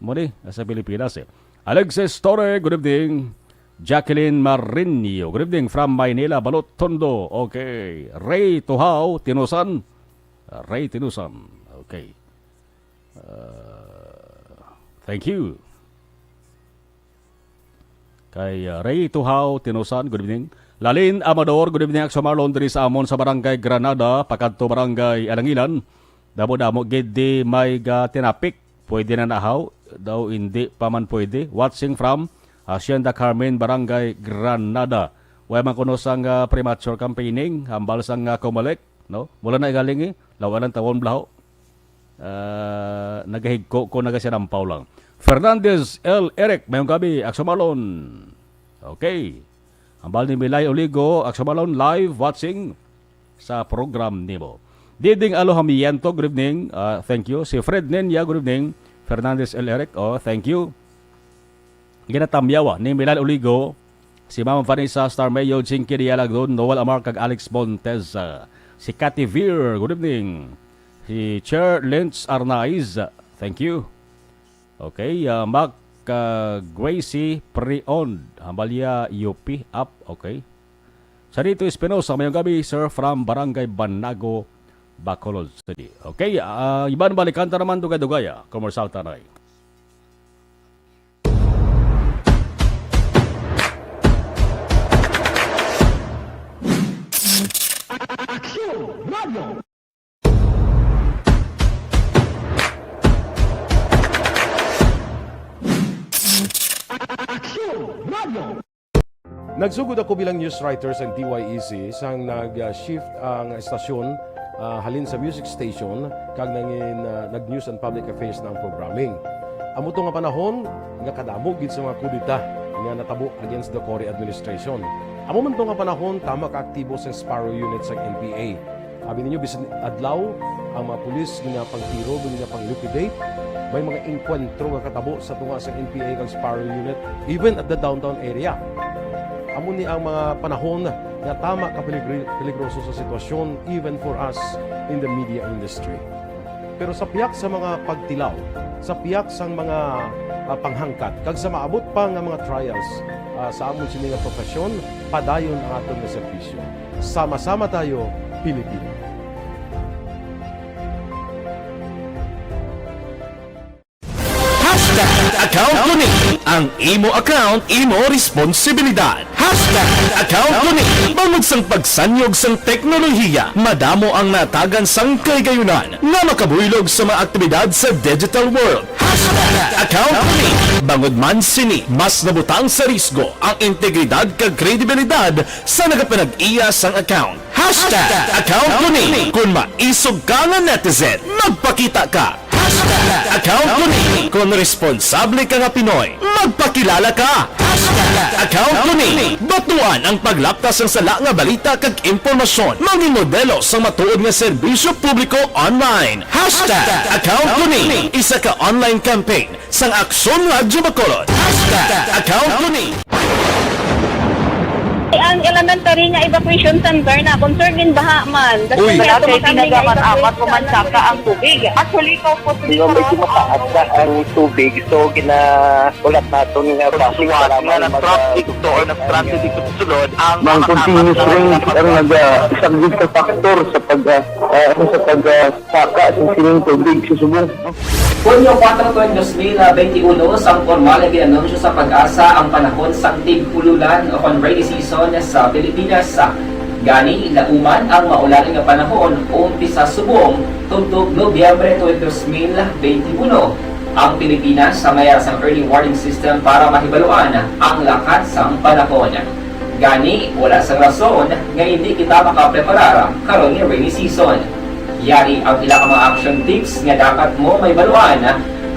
Mo ni, sa Pilipinas, eh. Alexis Torre, good evening. Jacqueline Marinio, good evening from Maynila, Balot, Tondo. Okay. Ray Tuhaw, Tinusan. Ray Tinusan. Okay. Uh, thank you. Kay, uh, Ray Tuhaw, Tinusan, good evening. Lalin Amador, good evening. Action Marlon, diri sa amon sa Barangay Granada, pakadto Barangay Alangilan. Damo-damo gid di may ga tinapik. Pwede na nahaw? Daw hindi pa man pwede. Watching from Hacienda Carmen, Barangay Granada. Way man kuno sang, ah, premature campaigning, hambal sang, ah, Comelec, no? Wala na igaling, eh. Lawanan tawon blaho. Ah, nagahigko ko, nagasinampaw lang. Fernandez L. Eric, mayong gabi, Action Marlon. Okay. Hambal ni Milay Oligo, Action Marlon, live watching sa program nimo. Diding Alohamiento, good evening. Ah, thank you. Si Fred Nenia, good evening. Fernandez L. Eric, oh, thank you. Ginatamyawa ni Milay Oligo, si Ma'am Vanessa Starmeo, Jinky Dialagdon, Noel Amar, kag Alex Montez. Ah, si Cathy Veer, good evening. Si Chair Lentz Arnaiz, thank you. Okay, ah, Mac, ah, Gracie Prion, Hambalya, U P, up, okay. Sarito Espinosa, mayong gabi, sir, from Barangay Banago, Bacolod City. Okay, ah, iban balikan ta naman, dugay-dugay, ah, komersal tanay. Nagsugod ako bilang news writer sa D Y E C sang nag-shift ang estasyon, ah, halin sa music station kag nangin, ah, nag-news and public affairs na ang programming. Amo to nga panahon nga kadamo gid sa mga kudeta nga natabo against the Cory administration. Amo man to nga panahon tama ka aktibo sa Sparrow Unit sa N P A. Abi ninyo, bisan adlaw, ang mga pulis ginapangtiro, ginapang-liquidate. May mga engkwentro nga katabo sa tunga sa N P A kag Sparrow Unit, even at the downtown area. Amo ni ang mga panahon nga tama ka peligri-, peligroso sa sitwasyon, even for us in the media industry. Pero sa pihak sa mga pagtilaw, sa pihak sang mga, ah, panghangkat, kag sa maabot pa nga mga trials, ah, sa amon sini nga profesyon, padayon ang aton nga serbisyo. Sama-sama tayo, Pilipino. Hashtag Account ko ni. Ang imo account, imo responsibilidad. Hashtag Account ko ni. Bangod sang pagsanyog sang teknolohiya, madamo ang natagan sang kahigayunan nga makabuylog sa mga aktibidad sa digital world. Hashtag Account ko ni. Bangod man sini, mas nabutang sa risgo ang integridad kag kredibilidad sa nagapanag-iya sang account. Hashtag Account ko ni. Kung maisog ka nga netizen, magpakita ka. Hashtag Account ko ni. Kung responsable ka nga Pinoy, magpakilala ka. Hashtag Account ko ni. Batuan ang paglapta sang sala nga balita kag impormasyon. Mangin modelo sang matuod nga serbisyo publiko online. Hashtag Account ko ni. Isa ka online campaign sang Aksyon Radyo Bacolod. Hashtag Account ko ni. Ang elementary nga evacuation center na concern gin baha man. Uy. Wala kay ginagamit-amat, umansaka ang tubig. Actually, ikaw po, hindi ko mataas na ang tubig. So, gina-, ulat naton nga traffic para nga mag-, nag-traffic to or nag-traffic dito sa sulod. Ang continuous rain ang nag-, ah, isang big factor sa pag, ah, ah, ano, sa pag, ah, saka sa sining tubig sa subong. Hunyo kuwatro tuig dos mil benti uno, sang pormal nga gin-anunsyo sa PAGASA ang panahon sang tig-ululan o kon rainy season sa Pilipinas. Gani, lauman ang maulan nga panahon umpisa subong tubtob Nobyembre tuig dos mil benti uno. Ang Pilipinas, sa mayar sang early warning system para mahibaluan ang lakat sang panahon. Gani, wala sang rason nga hindi kita makapreparar karon nga rainy season. Yari ang pila ka mga action tips nga dapat mo mahibaluan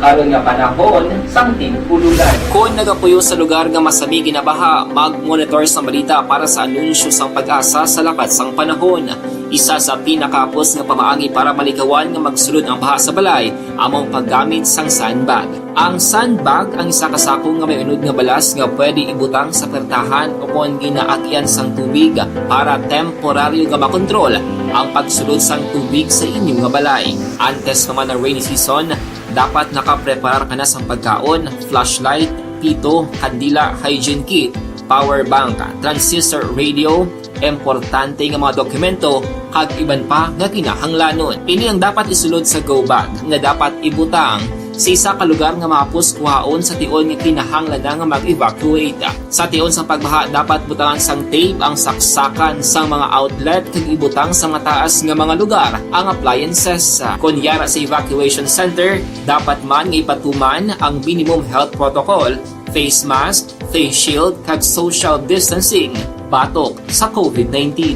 karon nga panahon sang tig-ululan. Kon nagapuyo sa lugar nga masami ginabaha, mag-monitor sang balita para sa anunsyo sang PAGASA sa lakat sang panahon. Isa sa pinakahapos nga pamaagi para malikawan nga magsulod ang baha sa balay amo ang paggamit sang sandbag. Ang sandbag ang isa ka sako nga may unod nga balas nga pwede ibutang sa pertahan o kon ginaagyan sang tubig para temporaryo nga makontrol ang pagsulod sang tubig sa inyo nga balay. Antes pa man ang rainy season, dapat nakapreparar ka na sang pagkaon, flashlight, pito, kandila, hygiene kit, power bank, transistor radio, importante nga mga dokumento, kag iban pa nga kinahanglanon. Ini ang dapat isulod sa go bag nga dapat ibutang sa isa ka lugar nga mahapos kuhaon sa tion nga kinahanglan na nga mag-evacuate. Sa tion sang pagbaha, dapat butangan sang tape ang saksakan sang mga outlet kag ibutang sa mataas nga mga lugar ang appliances. Kon yara sa evacuation center, dapat man nga ipatuman ang minimum health protocol, face mask, face shield, kag social distancing batok sa COVID nineteen.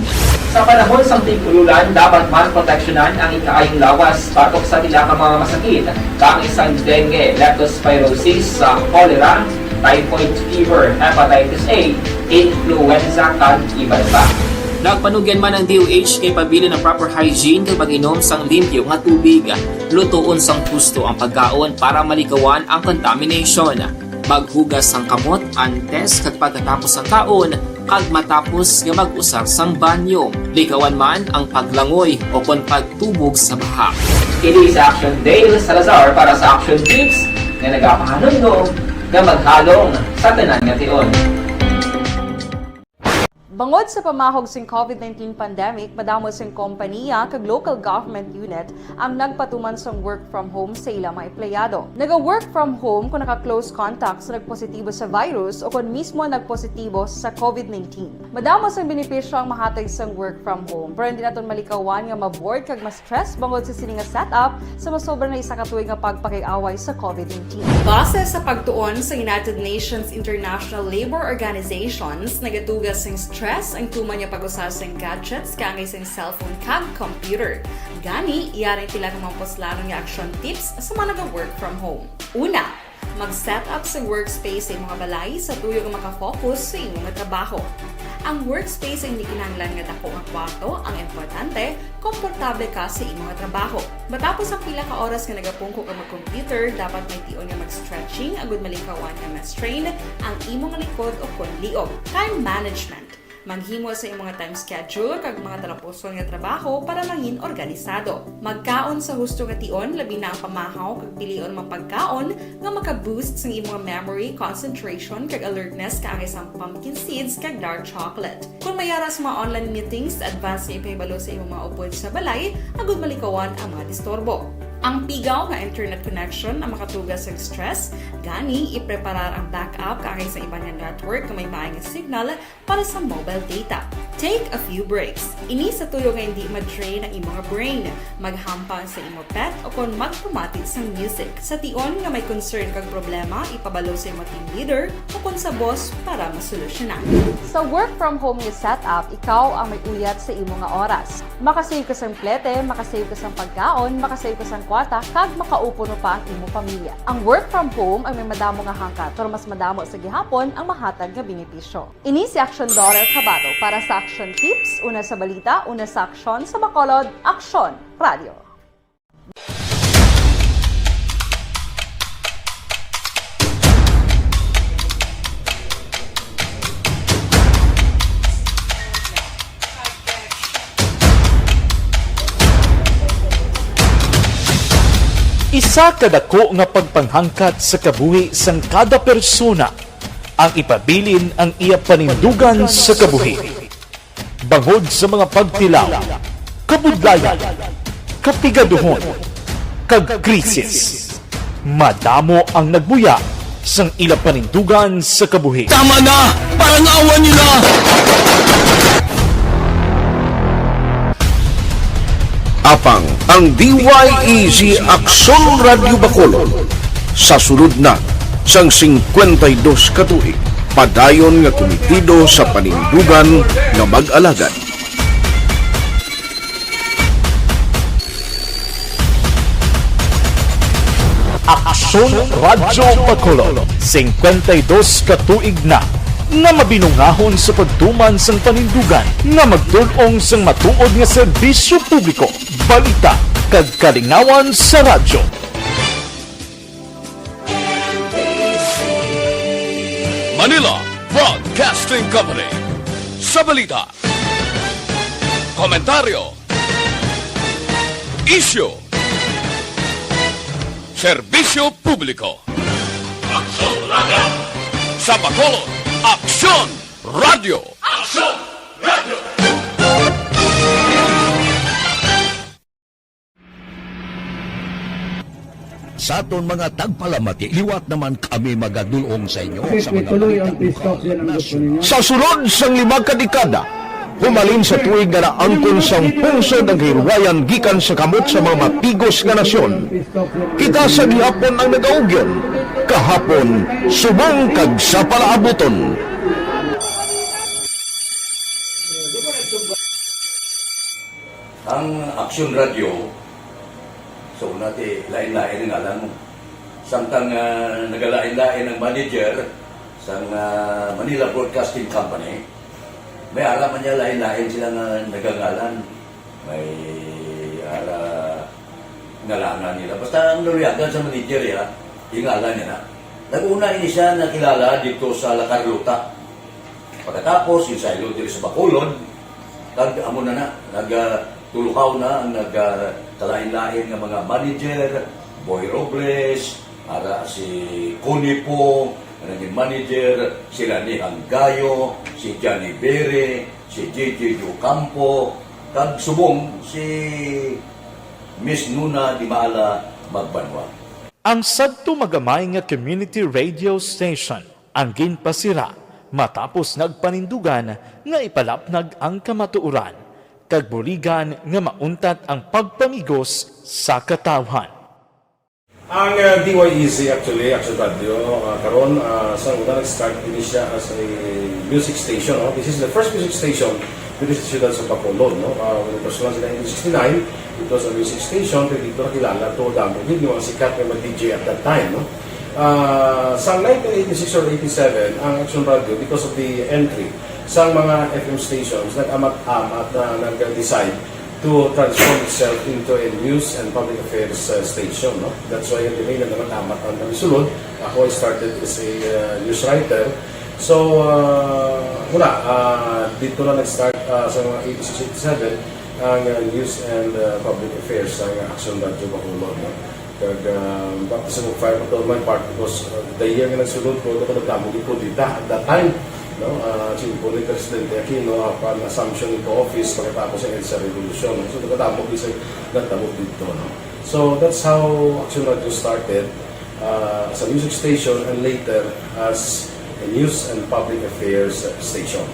Sa panahon sang tig-ululan, dapat man proteksyonan ang ikaayong lawas batok sa pila ka mga masakit, kaangay sang dengue, leptospirosis, sa cholera, typhoid fever, hepatitis A, influenza, kag iban pa. Nagpanugyan man ang D O H nga ipabilin ang proper hygiene kag pag-inom sang limpyo nga tubig. Lutoon sang husto ang pagkaon para malikawan ang contamination. Maghugas sang kamot antes kag pagkatapos sang kaon kag matapos nga mag-usar sang banyo. Likawan man ang paglangoy o kon pagtubog sa baha. Kini si Action Dale Salazar para sa Action Tips nga nagapahanumdom nga maghalong sa tanan nga tion. Bangod sa pamahog sing COVID nineteen pandemic, madamo sing kompaniya kag local government unit ang nagpatuman sang work from home sa ila mga empleyado. Naga-work from home kung naka-close contact sa nagpositibo sa virus o kon mismo nagpositibo sa COVID nineteen. Madamo sang benepisyo ang mahatag sang work from home, pero hindi naton malikawan nga ma-bored kag ma-stress bangod sa sini nga setup sa masobra na isa ka tuig nga pagpakig-away sa COVID nineteen. Base sa pagtuon sa United Nations International Labor Organizations, nagatuga sing stress ang tuman nga pag-usa sing gadgets kaangay sing cellphone kag computer. Gani, yari ang pila ka mga puslanon nga action tips sa mga naga-work from home. Una, mag-set up sa workspace sa imong balay sa tuyo nga makafocus sa imong trabaho. Ang workspace ay hindi kinahanglan nga dako nga kwarto, ang importante, komportable ka sa imong trabaho. Matapos ang pila ka oras nga nagapungko ka mag-computer, dapat may tion nga mag-stretching agud malikawan nga ma-strain ang imong likod o kon liog. Time management. Maghimo sa imong time schedule kag mga talapuson nga trabaho para mangin organisado. Magkaon sa husto nga tion, labi na ang pamahaw kag pilion mga pagkaon nga maka-boost sang imong memory, concentration, kag alertness kaangay sang pumpkin seeds kag dark chocolate. Kon may ara sa mga online meetings, advance nga ipahibalo sa imong mga upod sa balay agud malikawan ang mga disturbo. Ang pigaw nga internet connection ang makatuga sa stress, gani ipreparar ang backup kaangay sa iban nga network nga may maay nga signal para sa mobile data. Take a few breaks. Ini sa tuyo nga hindi ma-drain ang imo nga brain, maghampang sa imo pet o kon magpamati sang music. Sa tion nga may concern kag problema, ipabalo sa imo team leader o kon sa boss para masolusyonan. Sa work from home nga setup, ikaw ang may uyat sa imo nga oras. Makasave ka sang plete, makasave ka sang pagkaon, makasave ka sang kwarta, kag makaupo no pa ang imo pamilya. Ang work from home ang may madamo nga hangkat, pero mas madamo sa gihapon ang mahatag nga benepisyo. Ini si Action Daughter Kabato para sa Action Tips, una sa balita, una sa aksyon, sa Bacolod, Aksyon Radio. Isa ka dako nga pagpanghangkat sa kabuhi sang kada persona ang ipabilin ang iya panindugan sa kabuhi. Bangod sa mga pagtilaw, kabudlayan, kapigaduhon, kag krisis, madamo ang nagbuya sang ila panindugan sa kabuhi. Tama na! Parang awa nila! Apang ang D Y E Z Aksyon Radyo Bacolod sa sulod na sang singkwenta y dos ka tuig, padayon nga kumitido sa panindugan nga mag-alagad. Aksyon Radyo Bacolod, singkwenta y dos ka tuig na nga mabinungahon sa pagtuman sang panindugan nga magtul-ong sang matuod nga serbisyo publiko, balita, kag kalingawan sa radyo. Manila Broadcasting Company. Sa balita, komentaryo, isyu, serbisyo publiko. Aksyon Radyo. Sa Bacolod, Aksyon Radyo. Aksyon Radyo. Sa aton mga tagpalamati, liwat naman kami magadul-ong sa inyo sa mga balita lokal, nasyonal. Sa sulod sang lima ka dekada, humalin sa tuig nga naangkon sang pungsod ang kahilwayan gikan sa kamot sa mga matigos nga nasyon, kita sa gihapon ang nagaugyon, kahapon, subong kag sa palaabuton. Ang Aksyon Radyo, sa una, ti, lain-lain ang ngalan mo. Samtang, ah, nagalain-lain ang manager sang, ah, Manila Broadcasting Company, may ara man niya lain-lain sila nga nagangalan. May ara ngalangan nila. Basta ang naluyagan sa manager, ya, yung ngalan niya na. Nag-una ini siya nakilala dito sa La Carlota. Pagkatapos, insaylo diri sa Bacolod, kag amo na na, nag, ah, tulukaw na ang nag, ah, kalain-lain nga mga manager, Boy Robles, ara si Connie Pong, nga naging manager, si Rani Hanggayo, si Johnny Bere, si J J Ocampo, kag subong si Miss Nuna Dimala Magbanwa. Ang sadto magamay nga community radio station ang ginpasira matapos nagpanindugan nga ipalapnag ang kamatuoran kag buligan nga mauntat ang pagpamigos sa katawhan. Ang, uh, D Y E Z actually, Action Radio, uh, karon, uh, sa una nag-start din siya as a music station, no? This is the first music station dito sa siyudad sa Bacolod, no? Uh, when it was launched in nineteen sixty-nine, it was a music station, pero dito nakilala to, damo gid yung mga sikat nga mga D J at that time, no? Ah, sa nineteen eighty-six or eighty-seven, ang Action Radio, because of the entry sa mga F M stations, nag-amat-amat na nag-decide to transform itself into a news and public affairs, uh, station, no? That's why, ang nag-amat-amat ang kami sulod. Ako, I started as a, uh, news writer. So, uh, wala, uh, dito na nag-start, uh, sa mga eighty-six, eighty-seven, ang, uh, news and, uh, public affairs sa Action Radio Bacolod, no? Kag, ah, baptism of fire pa to my part because, ah, the year nga nagsulod ko, ako nagdamo gid ko dita at that time, no? Ah, si Impo ni Presidente Aquino, upon assumption into office pagkatapos ng EDSA Revolution, no? So, nagdamo gid sa nagdamo dito, no? So that's how Action Radio started, uh, as a music station and later as a news and public affairs station.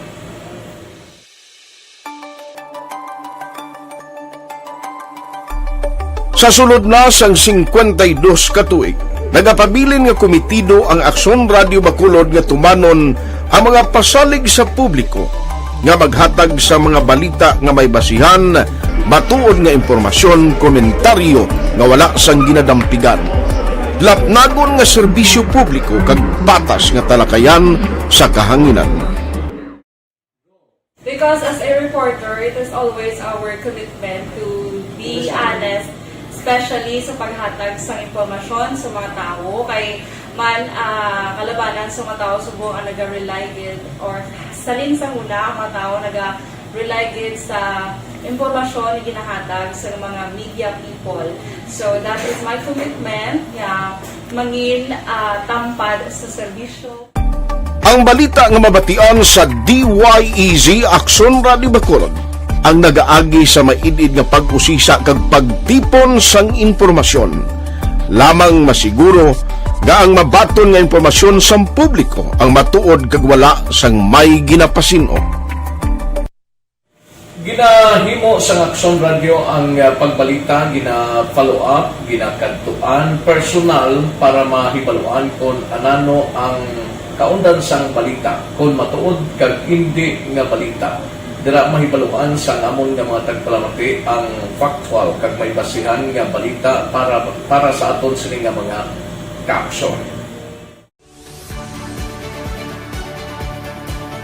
Sa sulod na sang singkwenta y dos ka tuig, nagapabilin nga komitido ang Aksyon Radio Bacolod nga tumanon ang mga pasalig sa publiko nga maghatag sa mga balita nga may basihan, matuod nga impormasyon, komentaryo nga wala sang ginadampigan, lapnagon nga serbisyo publiko kag patas nga talakayan sa kahanginan. Because as a reporter, it is always our commitment to be honest, especially sa paghatag sang impormasyon sa mga tawo. Kay man, ah, kalabanan sa mga tawo subong ang naga-rely gid, or salin sa huna ang mga tawo naga-rely gid sa impormasyon nga ginahatag sa mga media people. So that is my commitment nga mangin, ah, tampad sa serbisyo. Ang balita nga mabatian sa D Y E Z Aksyon Radio Bacolod ang nagaagi sa maid-id nga pag-usisa kag pagtipon sang impormasyon. Lamang masiguro nga ang mabaton nga impormasyon sang publiko ang matuod kag wala sang may ginapasin-o. Ginahimo sang Aksyon Radio ang, ah, pagbalita, gina-follow up, ginakadtuan personal para mahibaluan kon anano ang kaundan sang balita, kon matuod kag indi nga balita. Dira mahibaluan sang amon nga mga tagpalamati ang factual kag may basihan nga balita para para sa aton sini nga mga kaaksyon.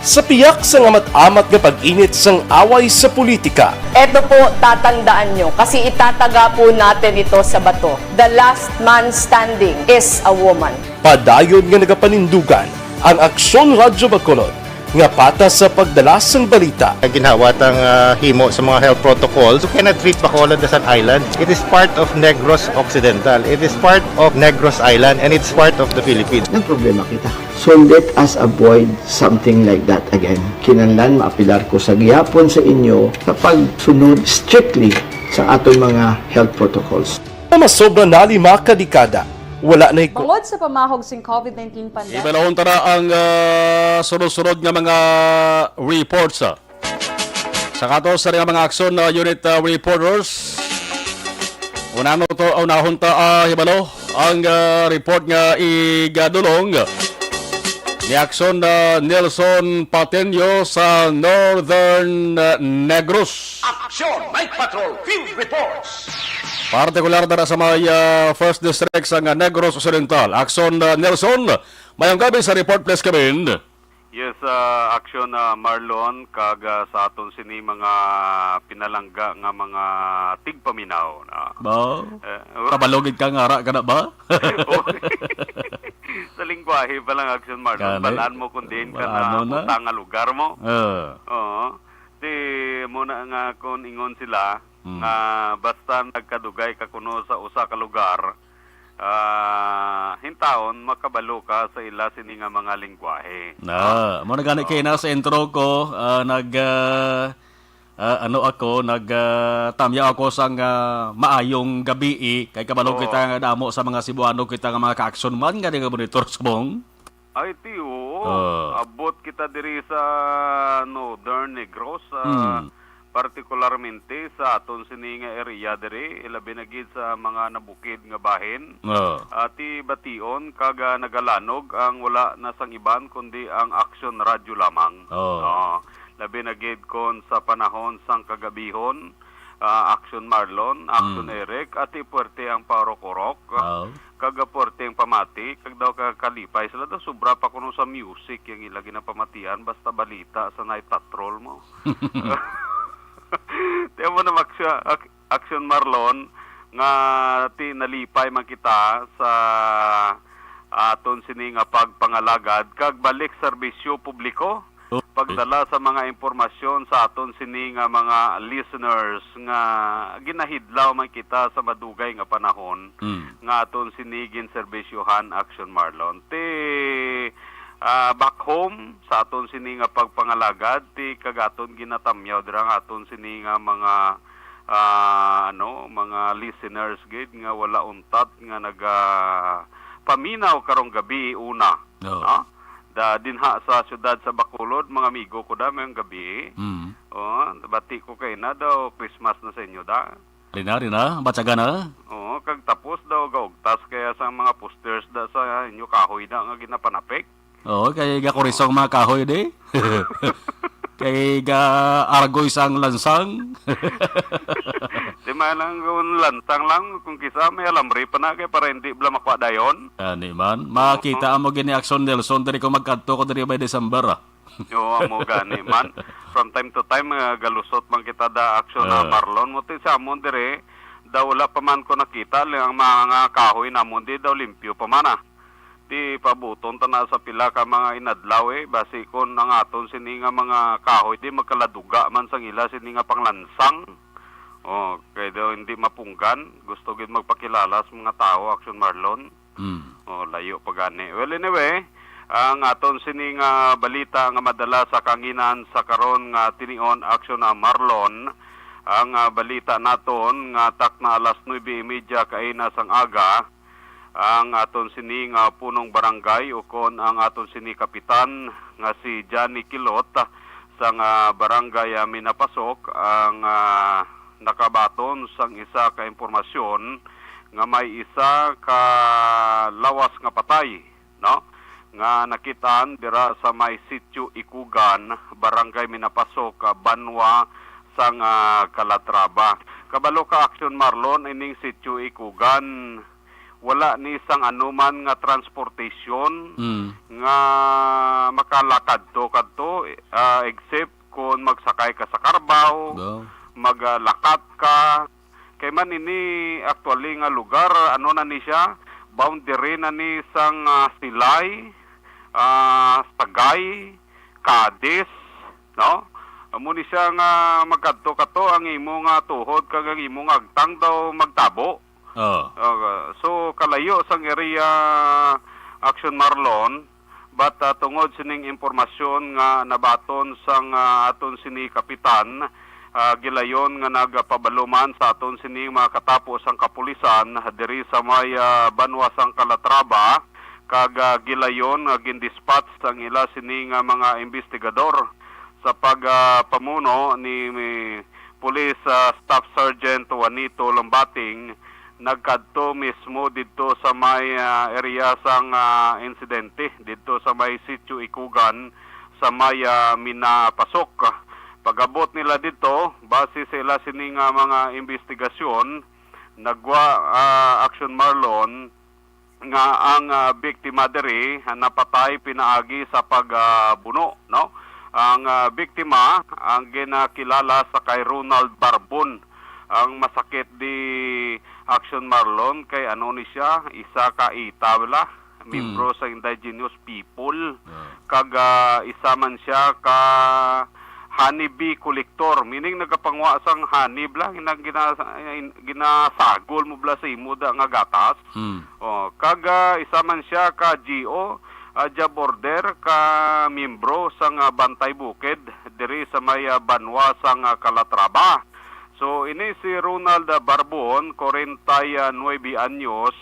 Sa piyak sang amat-amat nga pag-init sang away sa politika, Eto po, tatandaan nyo, kasi itataga po natin ito sa bato. The last man standing is a woman. padayon nga nagapanindugan ang Aksyon Radyo Bacolod nga patas sa pagdala sang balita. Ginhawat ang, ah, himo sa mga health protocols. You cannot treat Bacolod as an island. It is part of Negros Occidental. It is part of Negros Island, and it's part of the Philippines. Nagproblema kita. So let us avoid something like that again. Kinahanglan maapilar ko sa gihapon sa inyo sa pagsunod strictly sa aton mga health protocols. Nga masobra na lima ka dekada, wala na higko. Bangod sa pamahog sing COVID nineteen pandemic. Ibalahon ta na ang, ah, sunod-sunod nga mga reports, ah. Sa kato sa nga mga aksyon na unit, ah, reporters. Unano to, unahon ta, ah, hibalo ang, ah, report nga igadulong ni Aksyon, ah, Nelson Pateño sa Northern, ah, Negros. Aksyon Night Patrol Field Reports. Partikular dara sa may, ah, First District sa nga Negros Occidental. Aksyon, ah, Nelson, mayong gabi sa report, please come in. Yes, ah, Aksyon, ah, Marlon, kag, ah, sa aton sini mga pinalangga nga mga tigpaminaw na. Ba? Eh, kabalo gid ka nga ara ka na ba? Sa lingwahe pa lang, Aksyon Marlon, balaan mo kung diin ka na, na. Sa nga lugar mo. Uh. Oo. Di mo na nga kung ingon sila, mm, nga basta nagkadugay ka kuno sa usa ka lugar, ah, hintawon makabalo ka sa ila sini nga mga lingwahe. Na, mo na gani kay na sa intro ko, ah, nag, ah, ah, ano ako, nag, ah, tamya ako sang, ah, maayong gabii, kay kabalo kita nga damo sa mga Cebuano kita nga mga ka-action man nga di nga monitor subong. Ay, ti, oo. Ah. Abot kita diri sa Northern Negros, ah, partikularmente sa aton sini nga area diri, labi na gid sa mga nabukid nga bahin. Ah. Ah, ti bation kag, ah, nagalanog ang wala na sang iban kundi ang Aksyon Radyo lamang. Oh. Ah, labi na gid kon sa panahon sang kagabihon, ah, Aksyon Marlon, Aksyon Eric, ati puwerte ang paurok-urok. Kag puwerte ang pamati, kag daw ka-, kalipay sila daw, sobra pa kuno sa music yang ila ginapamatian, basta balita sa Night Patrol mo. Tiyan mo na, Aksyon, Ak-, Aksyon Marlon, nga ti nalipay man kita sa aton sini nga pagpangalagad kag balik serbisyo publiko. Pagdala sa mga impormasyon sa aton sini nga mga listeners nga ginahidlaw man kita sa madugay nga panahon, mm, nga aton sini ginserbisyohan, Aksyon Marlon. Ti, ah, back home sa aton sini nga pagpangalagad, ti kag aton ginatamyaw dira nga aton sini nga mga, ah, ano, mga listeners gid nga wala untat nga naga paminaw karong gabi una, Oo. no? Da dinha sa siyudad sa Bacolod, mga amigo ko da, mayong gabi. Mm. Oh, bati ko kay na daw Christmas na sa inyo da. Rina, Rina, batyaga na? Oo, kag tapos daw gaugtas kaya sa mga posters da sa inyo kahoy da nga ginapanapik. Oo, kay gakurisong mga kahoy di. Kay ga argoy sang lansang. Di man lang kung lansang lang, kung kisa may alambre pa na kay para hindi bala makuha dayon. Ani man, makita amo gini Action Nelson diri ko magkadto ko diri by December, ah. Oo, amo gani man. From time to time, ah, galusot man kita da Action na Ah. Marlon. Mo ti sa amon diri, daw wala pa man ko nakita lang ang mga kahoy namon di daw limpyo pa man, ah. Di pabuton ta na sa pila ka mga inadlaw, eh. Basi kon ang aton sini nga mga kahoy di magkaladuga man sang ila sini nga panglansang. Oh, kay daw hindi mapunggan. Gusto gid magpakilala sa mga tao, Action Marlon. Mm. Oh, layo pa gani. Well, anyway, ang aton sini nga balita nga madala sa kanginan sa karon nga tinion, Action na Marlon, ang, ah, balita naton nga takna alas nuebe y media kaina sang aga, ang aton sini nga punong barangay ukon ang aton sini kapitan nga si Johnny Kilot sang, ah, barangay, ah, Minapasok ang, ah, nakabaton sang isa ka impormasyon nga may isa ka lawas nga patay, no? Nga nakitaan dira sa may Sitio Ikugan, Barangay Minapasok, ah, Banwa sang, ah, Calatrava. Kabalo ka, Action Marlon, ining Sitio Ikugan, wala ni sang anuman nga transportation Mm. nga makalakad to kadto, ah, except kung magsakay ka sa karbaw, Go. maglakat ka. Kay man ini actually nga lugar, ano na ni siya, boundary na ni sang, ah, Silay, ah, Sagay, Cadiz, no? Amo ni siya nga magkadto-kadto ang imo nga tuhod kag ang imo nga agtang daw magtabo. Oh. Uh, so, kalayo sang area, Action Marlon, but, ah, tungod sining impormasyon nga nabaton sang, ah, aton sini kapitan, ah, gilayon nga nagapabalo man sa aton sini mga katapo sang kapulisan diri sa may, ah, banwa sang Calatrava, kag, ah, gilayon nga gindispatch ang ila sini nga mga investigador sa pag, ah, pamuno ni, ni Police, ah, Staff Sergeant Juanito Lambating, nagkadto mismo didto sa may, ah, area sang, ah, insidente, didto sa may Sitio Ikugan, sa may, ah, Minapasok. Pag-abot nila didto, base sa ila sini nga mga investigasyon, nagwa, ah, Action Marlon nga ang, ah, biktima diri, ah, napatay pinaagi sa pag, ah, buno, no? Ang, ah, biktima, ang ginakilala sa kay Ronald Barbon. Ang masakit di Action Marlon kay ano ni siya, isa ka ita bala, membro Hmm. sa indigenous people. Ah. Kag, ah, isa man siya ka honeybee collector, meaning nagapanguha sang honey bala, gina-, gina-, ginasagol mo bala sa imo da nga gatas. Hmm. Oh, kag, ah, isa man siya ka G O, ah, job order ka miyembro sang, ah, Bantay Bukid diri sa may, ah, banwa sang, ah, Calatrava. So, ini si Ronald, ah, Barbon, kwarenta y nuebe anyos,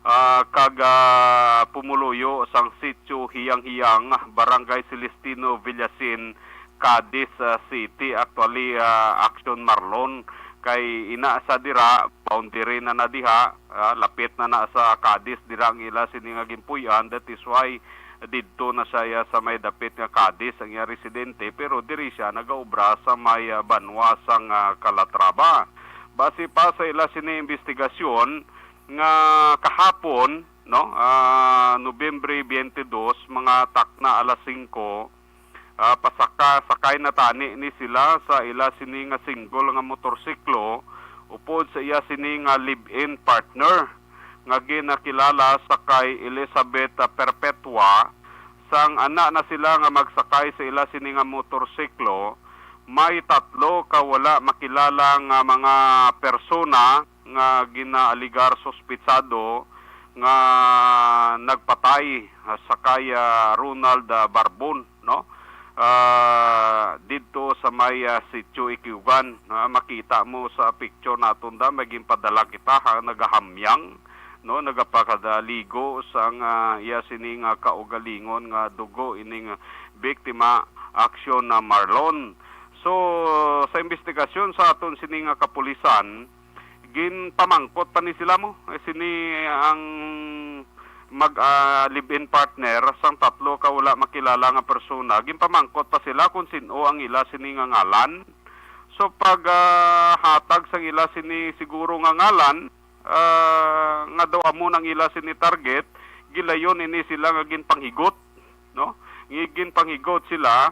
ah, kag, ah, pumuluyo sang Sitio Hiyang-Hiyang, Barangay Celestino Villasin, Cadiz, ah, City. Actually, ah, Action Marlon, kay ina sa dira, boundary na na diha, ah, lapit na na sa Cadiz, dira ang ila sini nga ginpuy-an. That is why didto na siya sa may dapit nga Cadiz ang iya residente, pero diri siya nagaobra sa may, ah, banwa sang, ah, Calatrava. Base pa sa ila sini investigasyon nga kahapon, no, ah, Nobyembre twenty-two, mga takna alas singko, ah, pasaka-, sakay na tani ni sila sa ila sini nga single nga motorsiklo upod sa iya sini nga live-in partner nga ginakilala sa kay Elizabeth, ah, Perpetua. Sang ana na sila nga magsakay sa ila sini nga motorsiklo, may tatlo ka wala makilala nga mga persona nga ginaaligar suspitsado nga nagpatay, ah, sa kay, ah, Ronald, ah, Barbon, no? ah, didto sa may, ah, Sitio Ikiugan. Ah, makita mo sa picture naton da, may ginpadala kita, ha, nagahamyang, no, nagapakadaligo sang, ah, iya sini nga kaugalingon nga dugo ining, ah, biktima, Action na Marlon. So, sa investigasyon sa aton sini nga kapulisan, ginpamangkot pa ni sila mo. Eh, sini ang mag, ah, live-in partner sang tatlo ka wala makilala nga persona. Ginpamangkot pa sila kung sin-o ang ila sini nga ngalan. So, pag, ah, hatag sang ila sini siguro nga ngalan, ah, nga daw amo nang ila sini target, gilayon ini sila nga ginpanghigot, no? Nga ginpanghigot sila,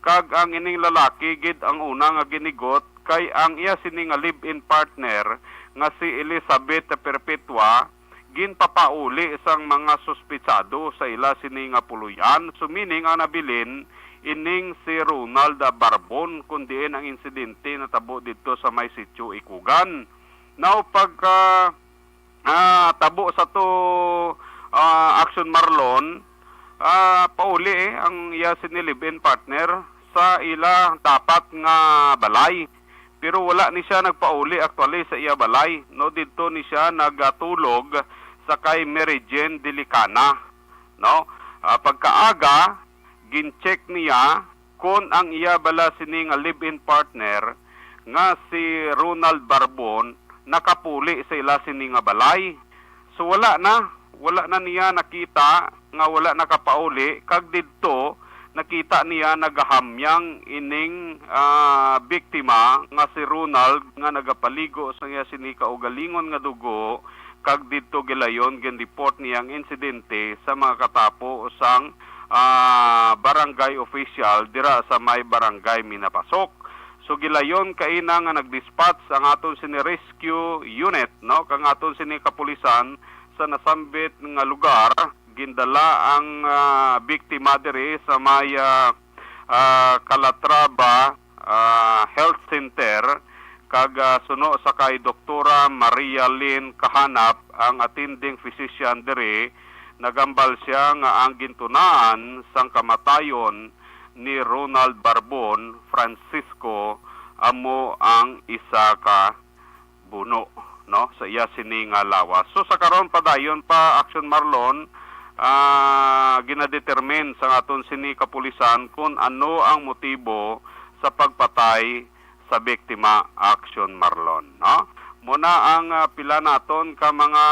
kag ang ining lalaki gid ang una nga ginigot, kay ang iya sini nga live-in partner nga si Elizabeth Perpetua ginpapauli sang mga suspitsado sa ila sini nga puloy-an. So, meaning, ang nabilin ining si Ronald Barbon, kun diin ang insidente natabo didto sa may Sitio Ikugan. Now, pagka, ah, tabo sa to, ah, Action Marlon, ah, pauli, eh, ang iya sini live-in partner sa ila dapat nga balay. Pero wala ni siya nagpauli actually sa iya balay, no? Didto ni siya nagatulog sa kay Mary Jane Delicana, no? Ah, pagkaaga, gin-check niya kon ang iya bala sini nga live-in partner nga si Ronald Barbon nakapuli sa ila sini nga balay. So, wala na, wala na niya nakita nga wala nakapauli, kag didto nakita niya nagahamyang ining, ah, biktima nga si Ronald nga nagapaligo sa iya sini kaugalingon nga dugo, kag didto gilayon gin-report niya ang insidente sa mga katapo sang, ah, barangay official dira sa may barangay Minapasok. So, gilayon kaina nga nag-dispatch ang aton sini rescue unit, no, kang aton sini kapulisan sa nasambit nga lugar. Gindala ang, ah, biktima diri sa may, ah, ah, Calatrava, ah, Health Center, kag, ah, suno sa kay Doktora Maria Lynn Kahanap, ang attending physician diri, nagambal siya nga ang gintunaan sang kamatayon ni Ronald Barbon Francisco amo ang isa ka buno, no, sa iya sini nga lawas. So, sa karon, padayon pa, Action Marlon, ah, ginadetermine sa aton sini kapulisan kung ano ang motibo sa pagpatay sa biktima, Action Marlon, no? Muna ang, ah, pila naton ka mga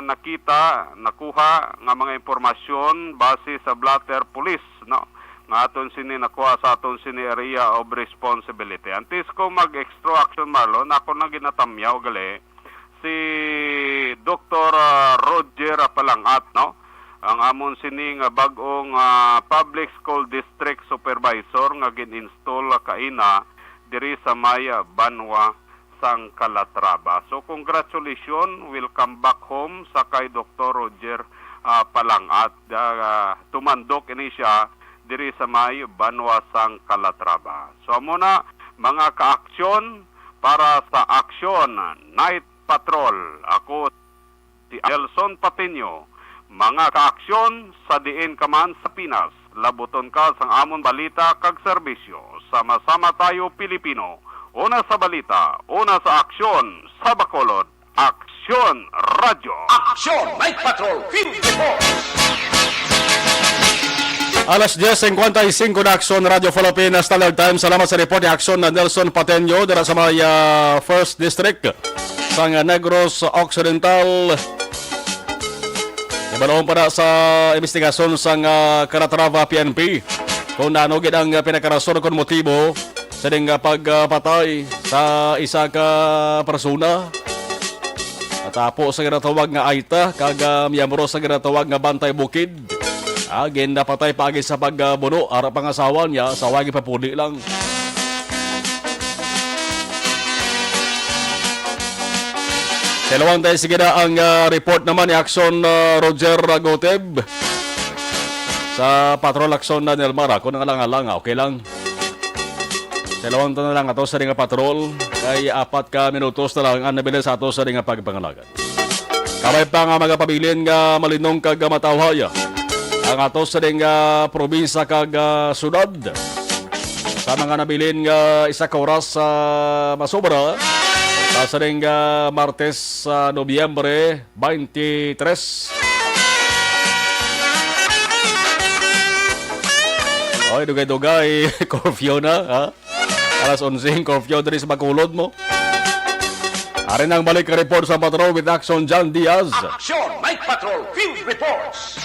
nakita, nakuha nga mga impormasyon base sa blotter police, no, nga aton sini nakuha sa aton sini area of responsibility. Antes ko mag-extra, Action Marlon, ako na ginatamyaw gali si Doktor, ah, Roger Palangat, no? Ang amon sini nga bag-ong, ah, public school district supervisor nga gin-install kaina diri sa may, ah, Banwa sang Calatrava. So, congratulations, welcome back home sa kay Doktor Roger, ah, Palangat. Ah, tumandok ini siya diri sa may Banwa sang Calatrava. So, amo na, mga ka-aksyon, para sa Aksyon Night Patrol. Ako si Nelson Patino. Mga ka-aksyon, sa diin ka man sa Pinas, labuton ka sang amon balita kag serbisyo. Sama-sama tayo, Pilipino. Una sa balita, una sa aksyon, sa Bacolod, Aksyon Radyo. Aksyon Night Patrol, fifty-four. Alas diyes singkwenta y singko na, Aksyon Radyo Philippines, Standard Time. Salamat sa report ni Aksyon na Nelson Pateño dira sa may, ah, First District sang Negros Occidental. Ibaloon pa na sa investigasyon sang, ah, Calatrava P N P kung ano gid ang, ah, pinakarason kung motibo sa ding, ah, pagpatay sa isa ka persona. Natapo sa ginatawag nga AITA kag, ah, miyembro sa ginatawag nga Bantay Bukid. Ah, ginapatay paagi sa pagbuno, ara pangasawa niya, asawa gipapuli lang. Sa ilawang tayo, sige na ang, ah, report naman ni Aksyon, ah, Roger Goteb. Sa patrol, Aksyon na Nelmar, ako nang alang-alang, ah, okay lang. Sa ilawang tayo na lang ato sa ring patrol, kay apat ka minutos na lang ang nabilin sa ato sa ring pagpangalagad. Kamay pa nga mga pabilin nga malinong kag matawhay ang ato sa ring, ah, probinsya kag, ah, syudad. Sa mga nabilin nga isa ka oras sa masobra, sa sining, ah, Martes, sa Nobyembre twenty-three. Oy, dugay-dugay, curfew na, ha? Alas onse ang curfew diri sa Bacolod mo. Ari na ang balik report sa Patrol with Action John Diaz. Action, Mike Patrol, Field Reports.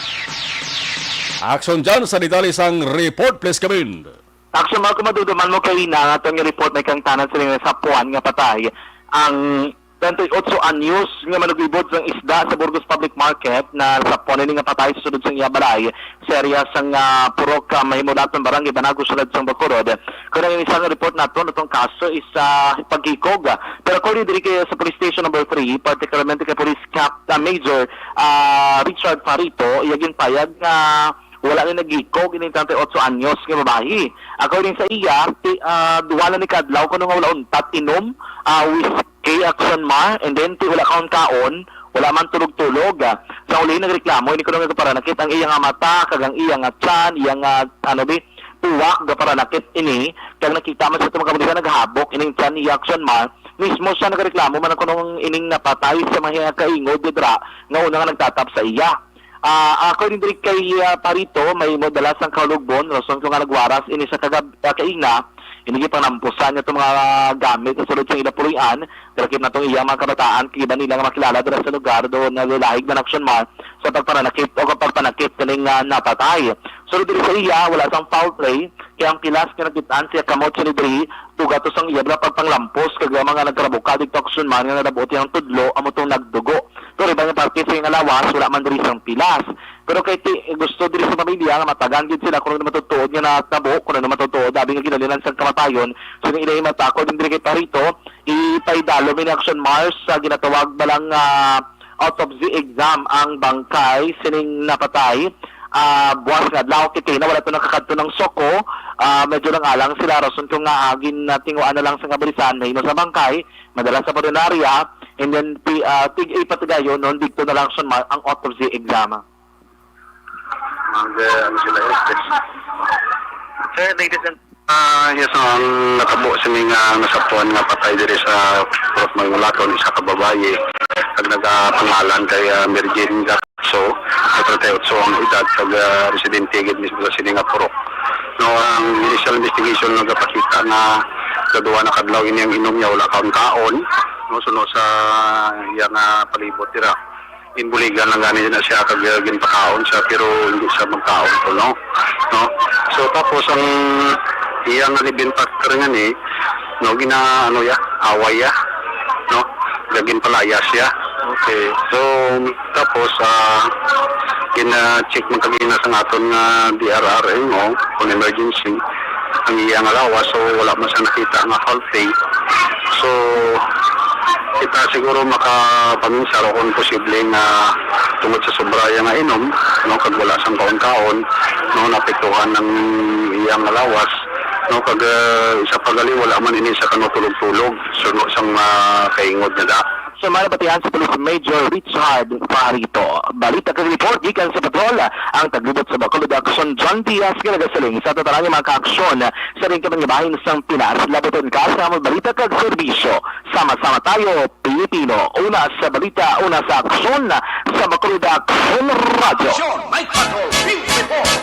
Action John, sa detalye sang report, please come in. Action, Marco, madumduman mo kay ina nga aton nga report may kangtanan sila nga sapuan nga patay ang twenty-eight anyos nga manugibod sang isda sa Burgos Public Market na sapuan ini nga patay sa sulod sang iya balay sa area sang, ah, Purok, ah, Mahimulaton, Barangay Banago, Siyudad sang Bacolod. Kung ang isa nga report naton, atong kaso is, ah, pagkikog. Pero according diri kay sa Police Station number three, particularmente kay Police Cap, ah, Major, ah, Richard Farito, iya ginpayag nga wala na nagikog ining treinta y ocho anyos nga babayi. According sa iya, ti, ah, duha na ni kadlaw kuno nga wala untat inom, ah, whiskey, Action Mar, and then ti wala kaon-kaon, wala man tulog-tulog. Sa uli, nagreklamo ini kuno nga gaparanakit ang iya nga mata kag ang iya nga tiyan, iya nga, ano bi, tuwak, gaparanakit ini, kag nakita man sa itong mga kapulisan naghabok ining tiyan ni Action Mar. Mismo siya nagreklamo man kuno ining napatay sa mga kaingod dira nga una nga nagtatap sa iya. Ah, according diri kay, ah, Parito, may modala sang kalugbon, rason ko nga nagwaras ini sa kagab-, ah, kaina, ini gipanglampusan niya itong mga gamit sa sulod sa ila puloy-an, kalakip na itong iyang mga kabataan, kay iban nila nga makilala dira sa lugar, doon nalulahig na Action Mar sa pagpananakit o pagpanakit kaning, ah, napatay. Sulod diri sa iya, wala sang foul play, kay ang pilas nga nakit-an siya kamot siya ni diri, tuga to sang iya bala pagpanglampos kag ang mga nagkarabuka dito Action Mar nga nalabuot iyang tudlo, amo tong nagdugo. Pero iba nga parte sa iyang lawas, wala man diri sang pilas. Pero kay ti, gusto diri sa pamilya nga matagan gid sila kung ano matutuod nga natabo, kung ano matutuod, abi nga ginalinan sang kamatayon. So, yung ilahi mata, according diri kay Parito, ipaidalo mi ni Action Mars sa ginatawag balang, ah, autopsy exam ang bangkay sining napatay. Ah, buwas nga adlaw, kay na wala to nakakadto ng soko. Ah, medyo lang alang sila, rason ko nga, ah, ginatinguan na lang sa kabulisan, mahimo sa bangkay, madala sa punerarya, and then pi-, ah, tig-, ipatigayon, non, dito na lang siya ma-, ang autopsy exam. Mag, eh, ano sila, eh, sir, ladies and, ah, yes, ang natabo sa mga nasapuan nga patay diri sa Purok Mangulaton, isa ka babayi, ang nagapangalan kay, ah, Mary Jane Gaxo, sa treinta y ocho ang edad, kag, ah, residente gid mismo sa sini nga purok. No, ang initial investigation nagapakita nga sa duha na kadlaw ini ang inom niya, wala kaon-kaon, no, suno sa iya nga palibot dira. Ginbuligan lang gani na siya kag, uh, ginpakaon siya, pero hindi siya magkaon kuno, no? So, tapos ang iya nga live-in partner nga ni, no, gina, ano ya, away ya, no? Kag ginpalayas siya. Okay. So, tapos, ah, gina-check man kagina sa aton nga D R R M O, kung emergency, ang iya nga lawas, so wala man siya nakita nga foul play. So, kita siguro makapaminsar kung posible nga tungod sa sobra iya nga inom, no, kag wala sang kaon-kaon, no, naapektuhan ang iya nga lawas, no, kag, ah, isa pa gali, wala man ini sa kanutulog-tulog, suno sang, ah, kaingod na da. Sa mga nabatihan sa Police Major Richard Farito. Balita kag report gikan sa patrol, ang taglibot sa Bacolod Action, John Diaz, nga nagasiling sa tanan nga mga kaaksyon sa ring kaman nga bahin sang Pinas. Labuton ka sa among balita kag serbisyo. Sama-sama tayo, Pilipino. Una sa balita, una sa aksyon, sa Bacolod Action Radio. Action, Mike Patrol, Field Report.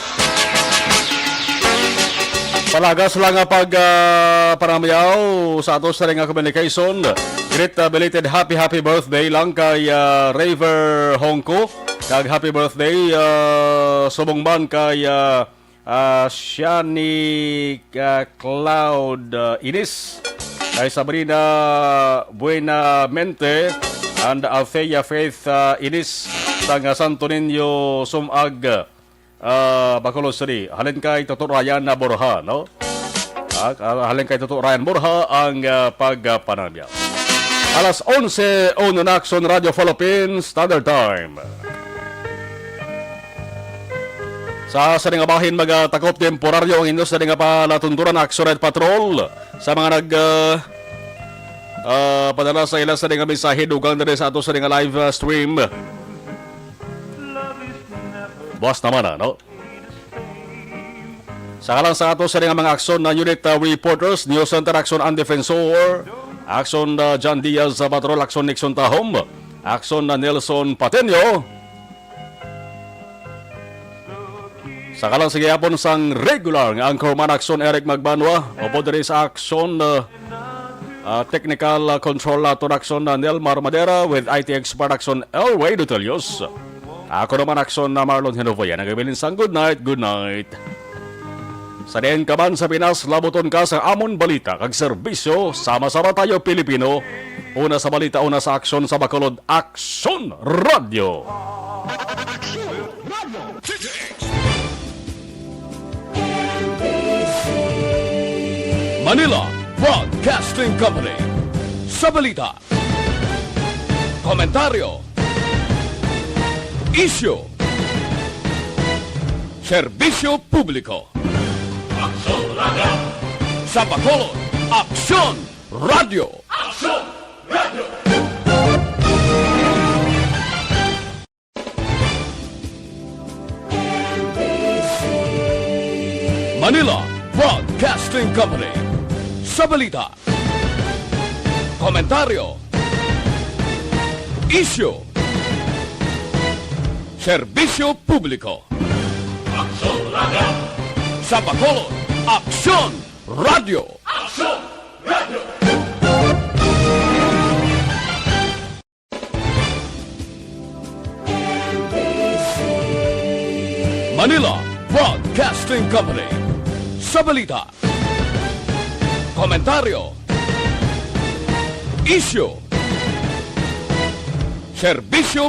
Palagas lang nga pag, ah, panamyaw sa ato sa ring nga communication. Great, ah, belated happy, happy birthday lang kay, ah, Raver Hongko. Kag happy birthday, ah, subong man kay, ah, ah, Shani, ah, Cloud, ah, Inis. Kay Sabrina Buenamente and Althea Faith, ah, Inis sang Santo Niño Sumag. Ah, Bacolod City. Halin kay Toto Ryan na Borja, no? Ah, ah, halin kay Toto Ryan Borja ang, ah, pagpanamya. Alas onse, uno na, Action Radio Philippines Standard Time. Sa sini nga bahin, magatakop temporaryo ang inyo sa nga palatunturan, Action Red Patrol. Sa mga nag, ah, ah, padala sa ila sa nga mensahe, dugang na rin sa ato sa nga live, ah, stream. Buwas naman, ano? Sa kalang sa ato sa nga mga Aksyon na unit, uh, reporters, News Center Aksyon ang Defensor, Aksyon, uh, John Diaz, uh, Patrol, Aksyon Nixon Tahom, Aksyon na Nelson Patenio. Sa kalang sa gihapon sang regular nga anchorman, Aksyon Eric Magbanwa, upod diri sa Aksyon, uh, uh, technical, uh, control naton, Aksyon na Nelmar Madera, with I T expert, Aksyon Elway Dutelios. Ako naman, Aksyon na Marlon Hinovoya, nagabilin sang good night, good night. Sa diin ka man sa Pinas, labuton ka sa amon balita kag serbisyo. Sama-sama tayo, Pilipino. Una sa balita, una sa aksyon, sa Bacolod, Aksyon Radio. Manila Broadcasting Company. Sa balita, komentaryo, isyu, serbisyo publiko. Aksyon Radio. Sa Bacolod, Aksyon Radio. Aksyon Radio. Manila Broadcasting Company. Sa balita, komentaryo, isyu, serbisyo publiko. Aksyon Radio. Sa Bacolod, Aksyon Radio. Aksyon Radio. Manila Broadcasting Company. Sa balita, komentaryo, isyu, serbisyo